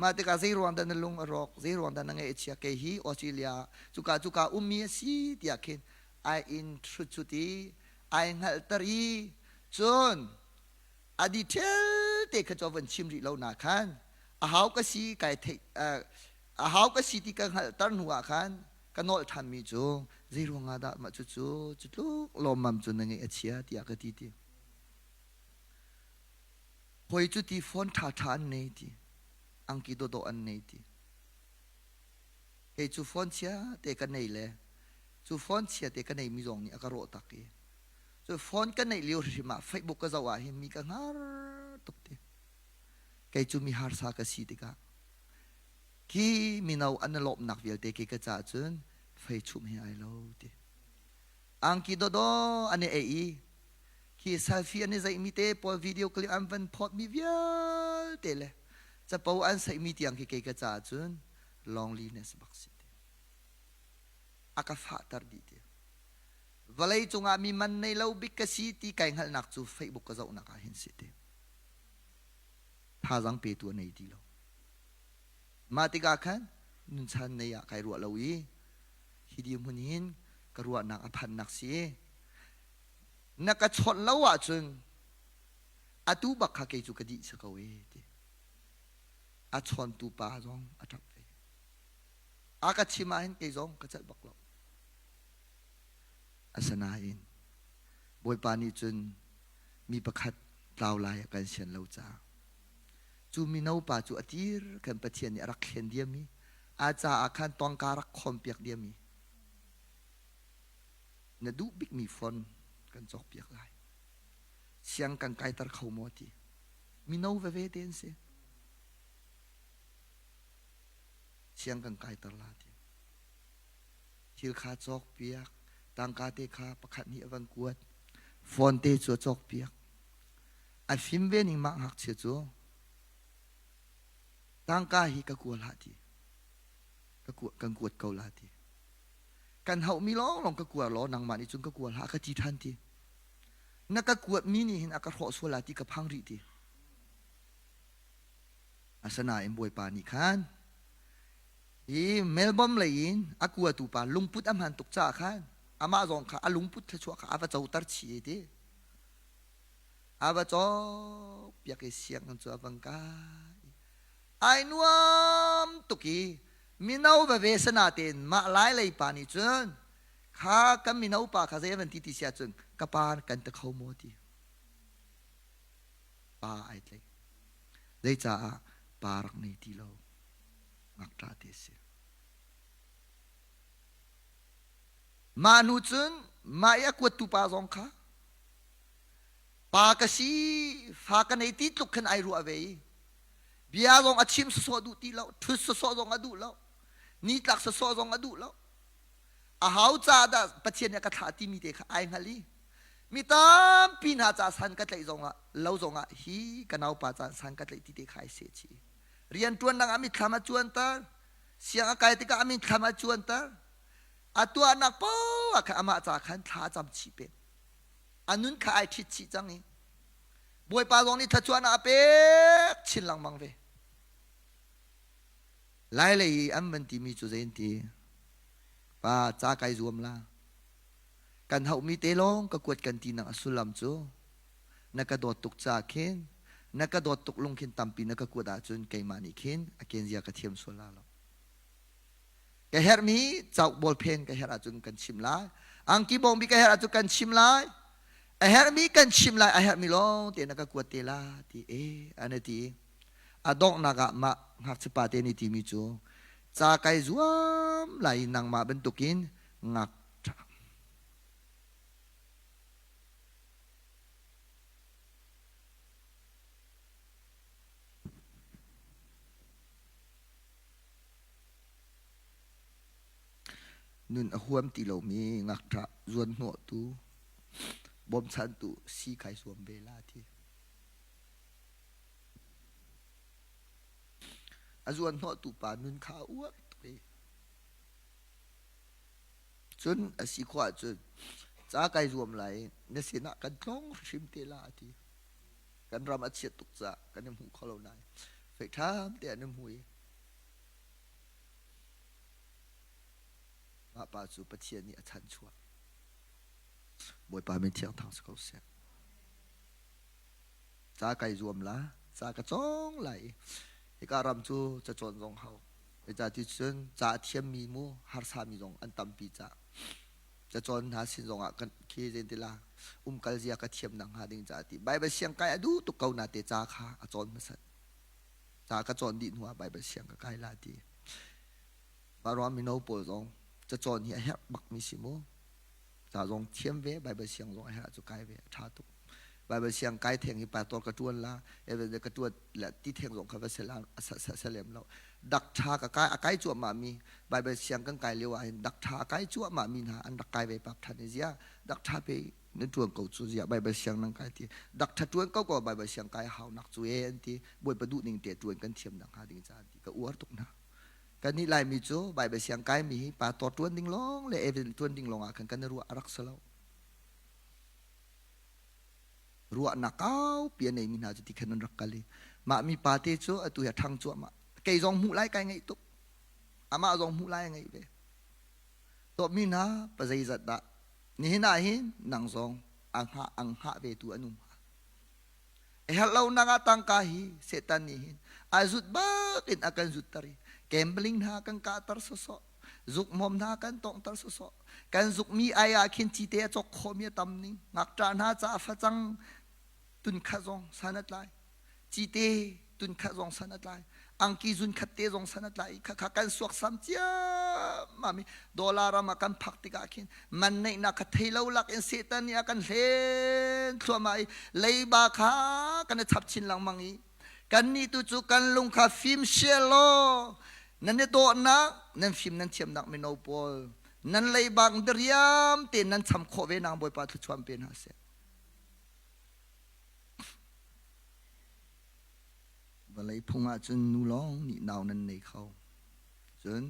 Mah tikah zei ruang dah na lung a rawk, zei ruang dah na ngaih a chia, kei hi Australia cuka cuka ummi a si tiah khin ai in hrut i ai hngalhter i cun a detail te kha cu van chim rih lo na khan a hau ka si kai theih a hau ka si ti ka hngalhter hnu ah khan ka nolh ṭhanmi cu zei ruangah dah mah cucu cu tluk lawmmam cu na ngeih a chia tiah ka ti ti. Hawi cu ti phone ṭhaṭha an nei ti, angki dawdawh an nei ti. Kei cu phone chia te ka nei le cu phone chia te ka neimi zong nih a ka rawh tak i cu phone ka neih lio hrim ah Facebook ka zoh ah hin mi ka hngar tuk ti. Kei cu mi harsa ka si tikah khi mino an i lawmhnak vialte khi ka caah cun fei chum he ai lo ti. Angki dawdawh an i ei i khi selfie an i zeihmi te pawl video clip an van phawtmi vialte le capo an saihmi tiang khi kei ka caah cun loneliness bak si ti. A ka fahter dih ti. Vawlei cungah mi man nei lo bik ka si ti kai hngalhnak cu Facebook ka zohnak ah hin si ti. Thazang petu a nei ti lo. Mah tikah khan nunchan nei ah kai ruah lo i hi dirhmun hin ka ruahnak a phannak si. Na ka chawnh lo ahcun atu bak kha kei cu ka dih si ko e ti. A chawntu pa zong a ṭap ve. A ka chim ahhin kei zong ka celh bak lo. Asinain Bawipa nih cun mi pakhat tlau lai a kan sian lo caah cu mino pa cu a tir khan Pathian nih a rak thlen diam i a caah khan tawngka rak khawmpiak diam i na duh bikmi phone kan cawkpiak lai siang kan kaiter kho maw ti mino veve te an si siang kan kaiter la ti thil kha cawkpiak tangka te kha pakhat nih a van kuat phone te cu a cawkpiak A fim ve ning mah ngakchia cu tangka hi ka kua hlah ti. Ka kua, kan kuat ko la ti. Kan hauhmi lawnglawng ka kua law nangmah nih cun ka kua hlah ka ti ṭhan ti. Na ka kuatmi nih hin a ka hrawh sual la ti ka phang rih ti. Asinain Bawipa nih khan hi Melbourne lei in a kuatu pa lungput a hman tuk caah khan amah zong kha a lungput thluachuah kha a va coter chih i ti. A va cawkpiak i sianginn cu a van kai. Ai nuam tuk i. Mino veve sana tein mah lai lei pa nih cun kha kan mino pa kha zei van ti ti sia cun ka pa kan ti kho maw ti. Pa ai tlaih. Zeicaah pa rak nei ti lo. Ngakṭah te si. Mah hnu cun mah i a kuattu pa zong kha pa ka si fa ka nei ti tluk khan ai ruah ve i bia zong a chim sawsawh duh ti lo ṭhut sawsawh zong a duh lo nitlak sawsawh zong a duh lo a hau caah dah Pathian nih a ka thlah timi te kha ai hngal i mi tampi hna ca san ka tlaih zongah lo zongah hi ka naupa caan san ka tlaih ti te kha ai seh chih rianṭuannak ah mitthlam a cuanter siang a kai tikah a mitthlam a cuanter a tuahnak poah khan amah ca khan thla a cam chih peng a nun kha ai ṭhit chih cang i Bawipa zong nih thluachuahnak a pek chin lengmang ve Lai lei i an van timi cu zei an ti pa ca kai zuam la kan hauhmi te lawng ka kuat kan ti nak a sullam cu na ka dawt tuk ca khin na ka dawt tuk lung khin tampi na ka kuat ahcun keimah nih khin a kenzia ka thiam sual la lo Ka herhmi cauk bawlphen ka herh ahcun kan chim lai. Angki bawngbi ka herh ahcun kan chim lai. A herhmi kan chim lai, a herhmi lawng te na ka kuat te la ti e an ti. A donghnak ah mah ngakchia pa te nih timi cu ca kai zuam lai nangmah bantukin ngak Nun a huam ti lomi ngakṭah zuanhnawhtu, bawmchantu si kai zuam ve la ti. A zuanhnawhtu pa nun kha a uar tuk i cun a si khawh ahcun ca kai zuam lai i na sinah kan tlawng hrim te la a ti. Kan ram a chiat tuk caah kan i hmu kho lo nain fei ṭham te an i hmu i Mah pa cu Pathian nih a chanchuah. Bawipa min thiang thang si ko seh. Ca kai zuam la, ca ka cawng lai i hika ram cu cacawn zong hau. Zeicahti cun ca a thiammi mu harsami zong an tampi ca. Cacawn hna sin zongah kan khi zeintila umkal zia ka thiam nak hnga ding ca ti. Baibal siang kai a duh tuk ko na te ca kha a cawn hmasat. Ca ka cawn dih hnuah Baibal siang ka kai la ti. Mah ruang mino pawl zong cacawn hi a herh bakmi si mu. Ca zong thiam ve, Baibal siang zong a herh cu kai ve, a ṭha tuk. Baibal siang kai theng hi pastor ka ṭuan la, even ka ṭuan le ti theng zong kha va se la, sa lem lo. Dak ṭha ka kai, a kai cuahmah mi, Baibal siang kan kai lio ah hin dak ṭha a kai cuahmah mi hna an rak kai ve pap ṭhan i zia, dak ṭha pe nan ṭuan ko cu ziah Baibal siang nan kai ti. Dak ṭha ṭuan ko ko Baibal siang kai hau nak cu e an ti. Bawipa duh ning te ṭuan kan thiam nak hnga ding ca an ti. Ka uar tuk hna. Kannih Laimi cu Baibal siang kaimi hi pastor ṭuan ding lawng le evan ṭuan ding lawng ah khan kan i ruah a rak si lo. Ruahnak kaupi a neimi hna cu ti khan an rak kal i mah mi pa te cu atu hi a ṭhang cuahmah. Kei zong hmuh lai kai ngaih tuk. Amah zong hmuh lai a ngaih ve. Dawtmi hna pa zeizat dah nihin ah hin nang zong a hngah ang hngah ve tu an um hnga. A herh lonak ah tangka hi Satan nih hin a zut bak in a kan zutter i gambling hna kan kahter sawsawh zukmawm hna kan tonghter sawsawh kan zukmi ai ah khin cite a cawk khawhmi a tam ning ngakṭah hna caah facang tunkhat zong san a tlai cite tunkhat zong san a tlai angki zun khat te zong san a tlai i khakha kan suaksam ciammam i dollar ram ah kan phak tikah khin man neihnak kha thei lo lak in Satan nih a kan hlen thluahmah i leiba kha kan i chap chin lengmang i kannih tu cu kan lung kha fim sial law nan i dawhnak nan fim nan thiamnak mino pawl nan leibak diriam tein nan cham khawh ve nang Bawipa thluachuah pe hna seh. Vawlei phung ahcun nu lawng nih nau nan nei kho. Cun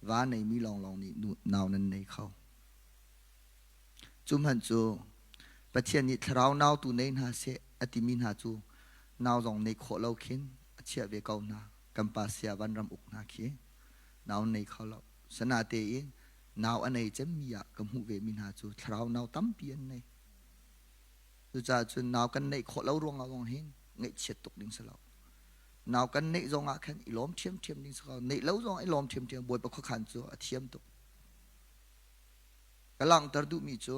va neimi lawnglawng nih nau nan nei kho. Cu hmanh cu Pathian nih thlarau nau tu nei hna seh a timi hna cu nau zong nei khawh lo khin a chiah ve ko hna. Kan pa sia vanram uk hna khi nau nei kho lo. Sanatein nau a nei cemmi ah ka hmuh ve mi hna cu thlarau nau tampi an nei. Cucaah cun nau kan neih khawh lo ruangah zong hin ngaihchiat tuk ding si lo. Nau kan neih zong ah khan i lawm ṭhiamṭhiam ding si ko. Neih lo zong i lawm ṭhiamṭhiam. Bawipa khuakhan cu a thiam tuk. Ka langhter duhmi cu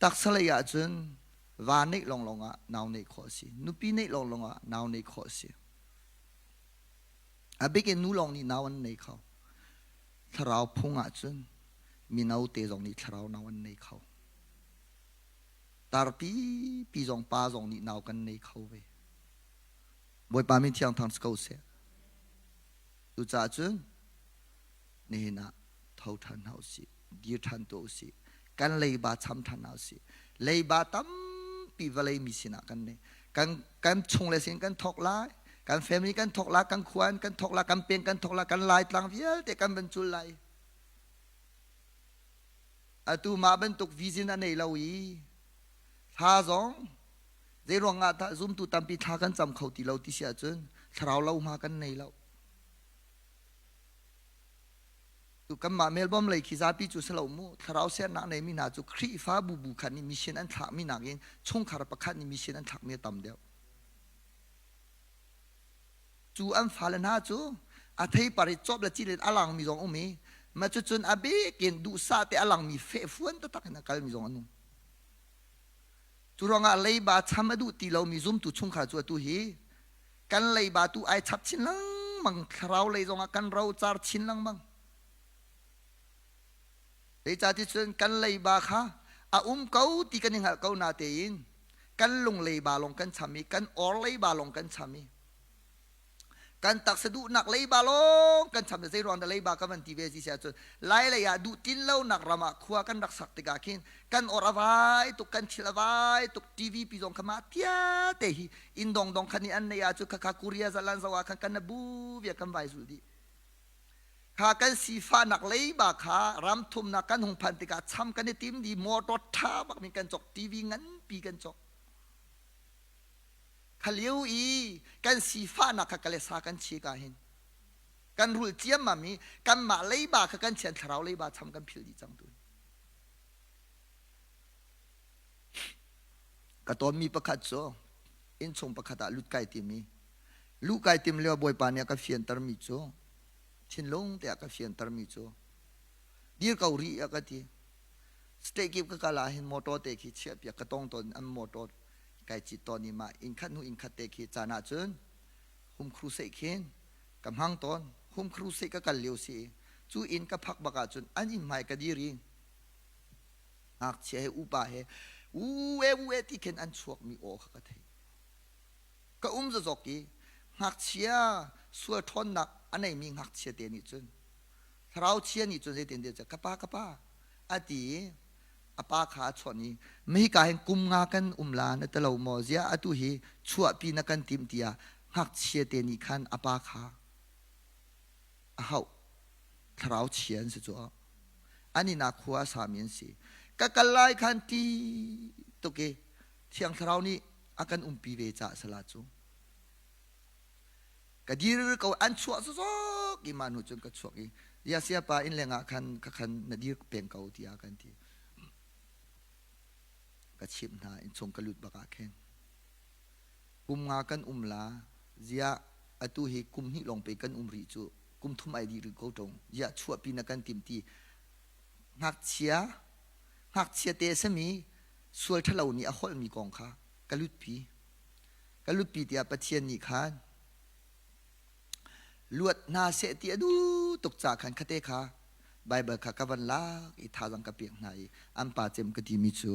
taksa lei ahcun va neih lawnglawng ah nau neih khawh a si. Nupi neih lawnglawng ah nau neih khawh a si. A bik in nu lawng nih nau an nei kho. Thlarau phung ahcun mino te zong nih thlarau nau an nei kho. Tarpi pi zong pa zong nih nau kan nei kho ve. Bawipa min thiang thang si ko seh. Cucaah cun nihin ah tho ṭhan hna usih, dir ṭhan tuah usih, kan leiba cham ṭhan hna usih. Leiba tampi vawlei mi sinah kan nei. Kan kan chung le sin kan thawk lai, kan family kan thawk lai, kan khua in kan thawk lai, kan peng kan thawk lai, kan laitlang vialte kan van cul lai. Atu mah bantuk vision a nei lo i thla zong zei ruangah dah zumtu tampi thla kan cam kho ti lo ti si ahcun thlarau lo hma kan nei lo. Tu kanmah Melbourne lei khi zapi cu si lo mu thlarau sernak neimi hna cu Khrihfa bubu khat nih mission an thlakmi nakin chungkhar pakhat nih mission an thlakmi a tam deuh. Cu an fale hna cu a theipar i cawp le cil in a langmi zong um i mah cucun a bik in duhsah te a langmi fehfuan taktak in a kalmi zong an um. Cu ruangah leiba cham a duh ti lomi zumtu chungkhar cu atu hi kan leiba tu ai chap chin lengmang thlarau lei zongah kan rocar chin lengmang. Zeicahti cun kan leiba kha a um ko ti kan i hngalh ko na tein kan lung leiba lawng kan cham i kan or leiba lawng kan cham i kan taksa duhnak leiba lawng kan cham zei ruang dah leiba ka van ti ve si ahcun lai lei ah duh tin lonak ram ah khua kan rak sak tikah khin kan or a vai tuk kan thil a vai tuk TV pi zong kha mah tia te hi inn dong dong khan i an nei ah cu khakha Korea zalan zo ah khan kan na bu via kan vai zul dih kha kan sifahnak leiba kha ram thumnak kan hung phan tikah cham kan i tim di motor tha bak min kan cok TV nganpi kan cok Kha lio i kan sifahnak kha kalesa kan chi ka hin kan rul ciammam i kanmah leiba kha kan chian thlarau leiba cham kan philh dih cang tu. Ka tawnmi pakhat cu innchung pakhat ah lut kai tim i luh kai tim lio Bawipa nih a ka fiantermi cu thinlung te a ka fiantermi cu dir ko rih a ka ti. State kip ka kal ah hin motor te khi chiahpiak ka tong tawn an motor kai cit tawn i mah inn khat hnu inn khat te khi caan ah cun home crusade khin ka hmang tawn. Home crusade ka kal lio si i cu inn ka phak bak ahcun an inn hmai ka dir i ngakchia he upa he u e u e ti khin an chuakmi aw kha ka theih. Ka um zazok i ngakchia sual ṭhawnnak a neimi ngakchia te nih cun thlarau chia nih cun zeitin tiah ka pa ka pa a ti i a pa kha a chawnh i mahika hin kum nga kan um la na ti lo maw ziah atu hi chuahpi na kan timh tiah ngakchia te nih khan a pa kha a hauh thlarau chia an si cu an inn ah khua a sami an si ka kal lai khan ti tuk i thiang thlarau nih a kan umpi ve caah sala cu ka dir ko an chuah zozok i mah hnu cun ka chuak i ya siapa inn leng ah khan ka khan na dir peng ko tiah kan ti ka chimh hna innchung ka lut bak ah khin kum nga kan um la ziah atu hi kum hnih lawng pe kan um rih cu kum thum ai dih rih ko ṭung ziah chuahpi na kan tim ti ngakchia ngakchia te a sami sual ṭhalo nih a holhmi kong kha ka lutpi ka lutpi tiah Pathian nih khan luat hna seh ti a duh tuk ca khan khate kha Baibal kha ka van lak i thazang ka pek hna i an pa cem ka timi cu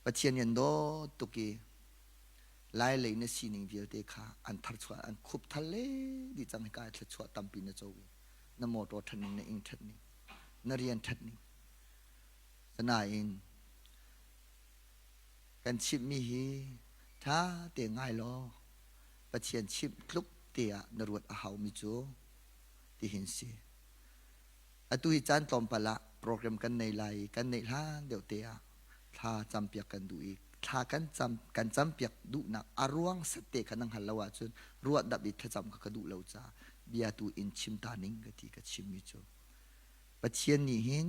Pathian nih an dawt tuk i lai lei na sining vialte kha an tharchuah an khup thal le dih cang hika thluachuah tampi na co i na motor ṭhat ning na inn ṭhat ning na rian ṭhat ning sanain kan chimhmi hi ṭha te ngai law Pathian chimh tluk te ah na ruat a haumi cu tihin si. Atu hi caan tlawmpal ah program kan nei lai i kan neih hlan deuh te ah thla campiak kan duh i thla kan cam kan campiak duhnak a ruang set te kha na hngal lo ahcun ruah dap i thlacam kha ka duh lo caah bia tu in chim ta ning ka ti ka chimmi cu Pathian nih hin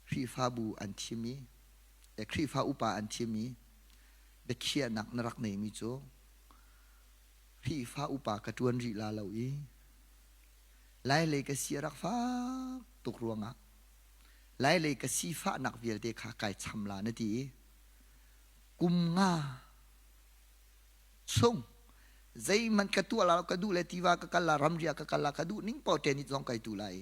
Khrihfabu an thim i Khrihfa upa an thim i. Biakhiahnak na rak neimi cu Khrihfa upa ka ṭuan rih la lo i Lailei ka si a rak fak tuk ruangah Lailei ka sifahnak vialte kha kai cham la na ti i kum nga chung zeihmanh ka tuah la ka duh le tiva ka kal la ramriah ka kal la ka duh ning paoh tenit zong kai tu lai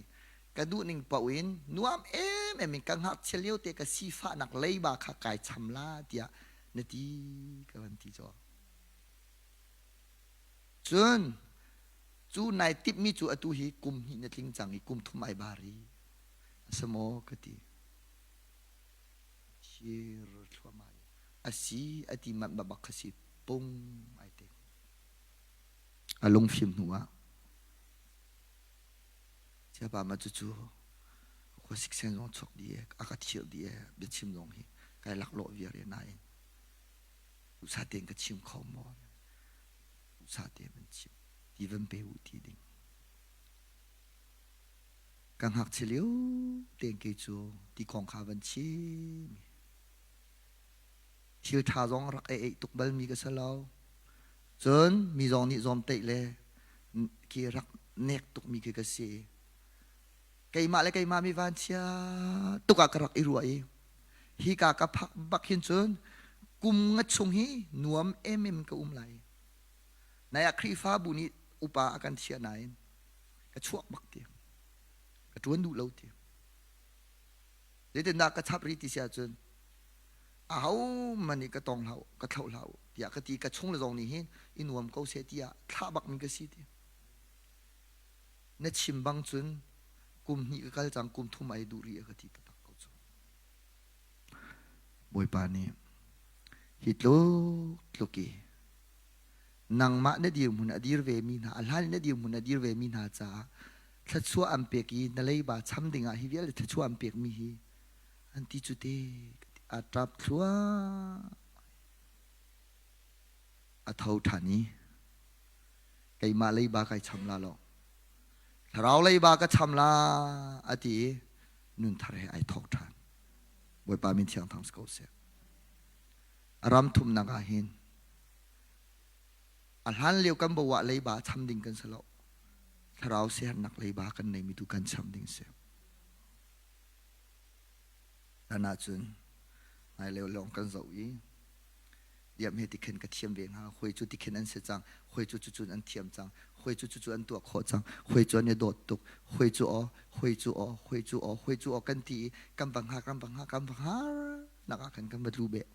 ka duh ning paoh in nuam em em in ka ngakchia lio te ka sifahnak leiba kha kai cham la tiah na ti ka van ti caw cun cu nai timhmi cu atu hi kum hnih na tling cang i kum thum ai bari a si maw ka ti thir thluahmah a si a ti manh bak kha si pung ai te a lungfim hnu ah siapa ma cucu khua siksen zong chuak di e a ka thir di e biachim zong hi kai laklawh viar e nain duhsah tein ka chim kho maw duhsah tein van chim ti van pe u ti ding ka ngakchia lio tein kei cu ti kong kha van chim thil ṭha zong rak ei tuk balmi ka si lo. Cun mi zong nih zawmteih le khi rak nek tukmi khi ka si. Keimah le keimah mi vanchia tuk ah ka rak i ruah i hika ka phak bak hin cun kum nga chung hi nuam emem ka um lai. Nai ah Khrihfabu nih upa a kan thiah nain ka chuak bak ti. Ka ṭuan duh lo ti. Zeitindah ka chap rih ti si ahcun ahohmanh nih ka tong hlah u, ka thloh hlah u tiah ka ti. Ka chung le zong nih hin i nuam ko seh tiah thlah bakmi ka si ti. Na chim bang cun kum hnih ka kal cang, kum thum ai duh rih a ka ti taktak ko cu. Bawipa nih hi tluk tluk i nangmah na dirhmun a dir ve mi hna, a hlan na dirhmun a dir ve mi hna caah thluachuah an pek i na leiba cham dingah hi vialte thluachuah an pekmi hi an ti cu te a ṭap thluah a tho ṭhan i keimah leiba kai cham la lo thlarau leiba ka cham la a ti i nun thar he ai thawk ṭhan Bawipa min thiang thang si ko seh a ram thumnak ah hin A hlan lio kan bo ah leiba cham ding kan si lo. Thlarau siaherhnak leiba kan neimi tu kan cham ding si. Hlan ahcun nai lio lawng kan zoh i diam he tikhin ka thiam ve hnga hoi cu tikhin an si cang hoi cu cucun an thiam cang hoi cu cucu an tuah khawh cang hoi cu an i dawt tuk hoi cu aw hoi cu aw hoi cu aw hoi cu aw kan ti i kan va hngak kan va hngak kan va hngak nak ah khan kan va tlu beh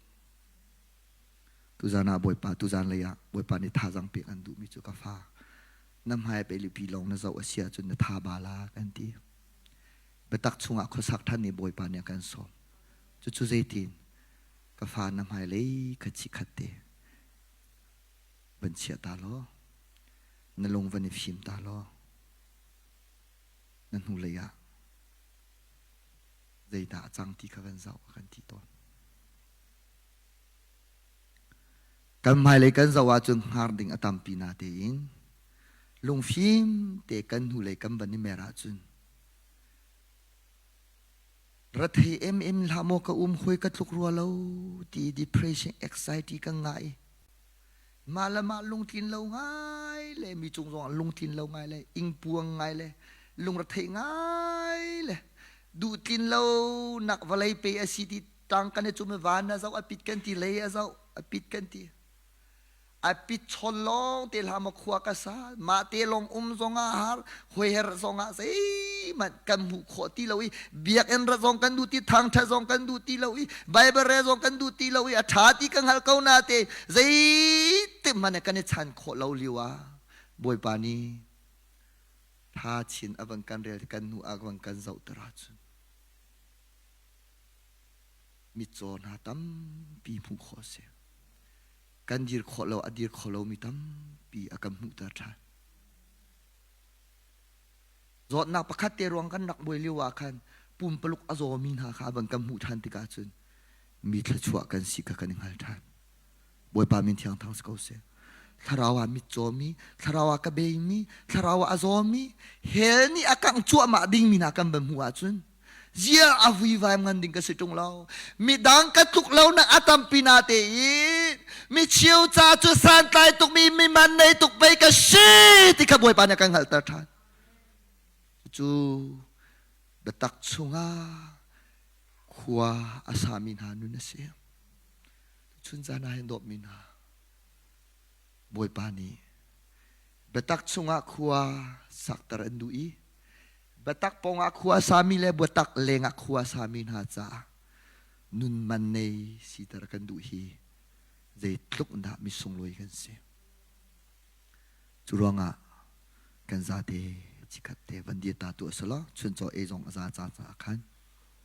Tuzan ah Bawipa tuzan lei ah Bawipa nih thazaang pek an duhmi cu ka fa na hmai pelipi lawng na zoh a si ahcun na tha ba la kan ti. Biatak chungah khuasak ṭhan nih Bawipa nih a kan sawm. Cucu zeitin ka fa na hmailei kha chikhat te van chia ta law na lung van i fim ta law na hnulei ah zeidah a cang ti kha van zoh a kan ti tawn. Kan hmailei kan zoh ahcun hngar ding a tampi natein lungfim te kan hnulei kan van i mer ahcun rathei emem hlah maw ka um hoi ka tluk rua lo ti depression anxiety kan ngah i mah le mah lungtlin lo ngai le mi cung zong ah lungtlin lo ngai le ingpuang ngai le lungrethei ngai le duhtlin lo nak vawlei pe a si ti tang kan i cum i van a zoh a pit kan ti lei a zoh a pit kan ti a pit chawn lawng te hlah maw khua ka sa mah te lawng um zong ah har hoiher zong ah zeihmanh kan hmuh khawh ti lo i biakinn ra zong kan duh ti thangtha zong kan duh ti lo i bible re zong kan duh ti lo i a tha ti ka hngal ko na te zeitik hmanh kan i chan khawh lo lio ah bawipa nih tha chin a van kan rel kan hnu a van kan zoh ter ahcun Mitcaw hna tampi hmuh khawh a si. Kan dir khawh lo, a dir kho lomi tampi a kan hmuhter ṭhan. Zawtnak pakhat te ruang kan rak buai lio ah khan pumpaluk a zawmi hna kha van kan hmuh ṭhan tikah cun mi thluachuah kan si kha kan i hngal ṭhan. Bawipa min thiang thang si ko seh. Thlarau ah mitcawmi, thlarau ah ka beimi, thlarau ah a zawmi, hell nih a kangh cuahmah dingmi hna kan van hmuh ahcun zia a vuivaim ngan ding ka si ṭung lo. Midang ka tluk lo nak a tampi na te in. Mi cheu ca cu santlai tukmi mi man nei tuk pei ka si ti kha Bawipa nih a kan hngalhter ṭhan. Cu biatak chungah khua a sami hna nun a si. Chun zan ah hin dawtmi hna Bawipa nih biatak chungah khua sakter an duh i biatak pawngah khua a sami le biatak lengah khua a sami hna caah nun man nei siter kan duh hi zeitluk dah misunglawi kan si. Cu ruangah kan zate chikhat te van dir ta tu a si lo chuncaw ei zong a za ca caah khan.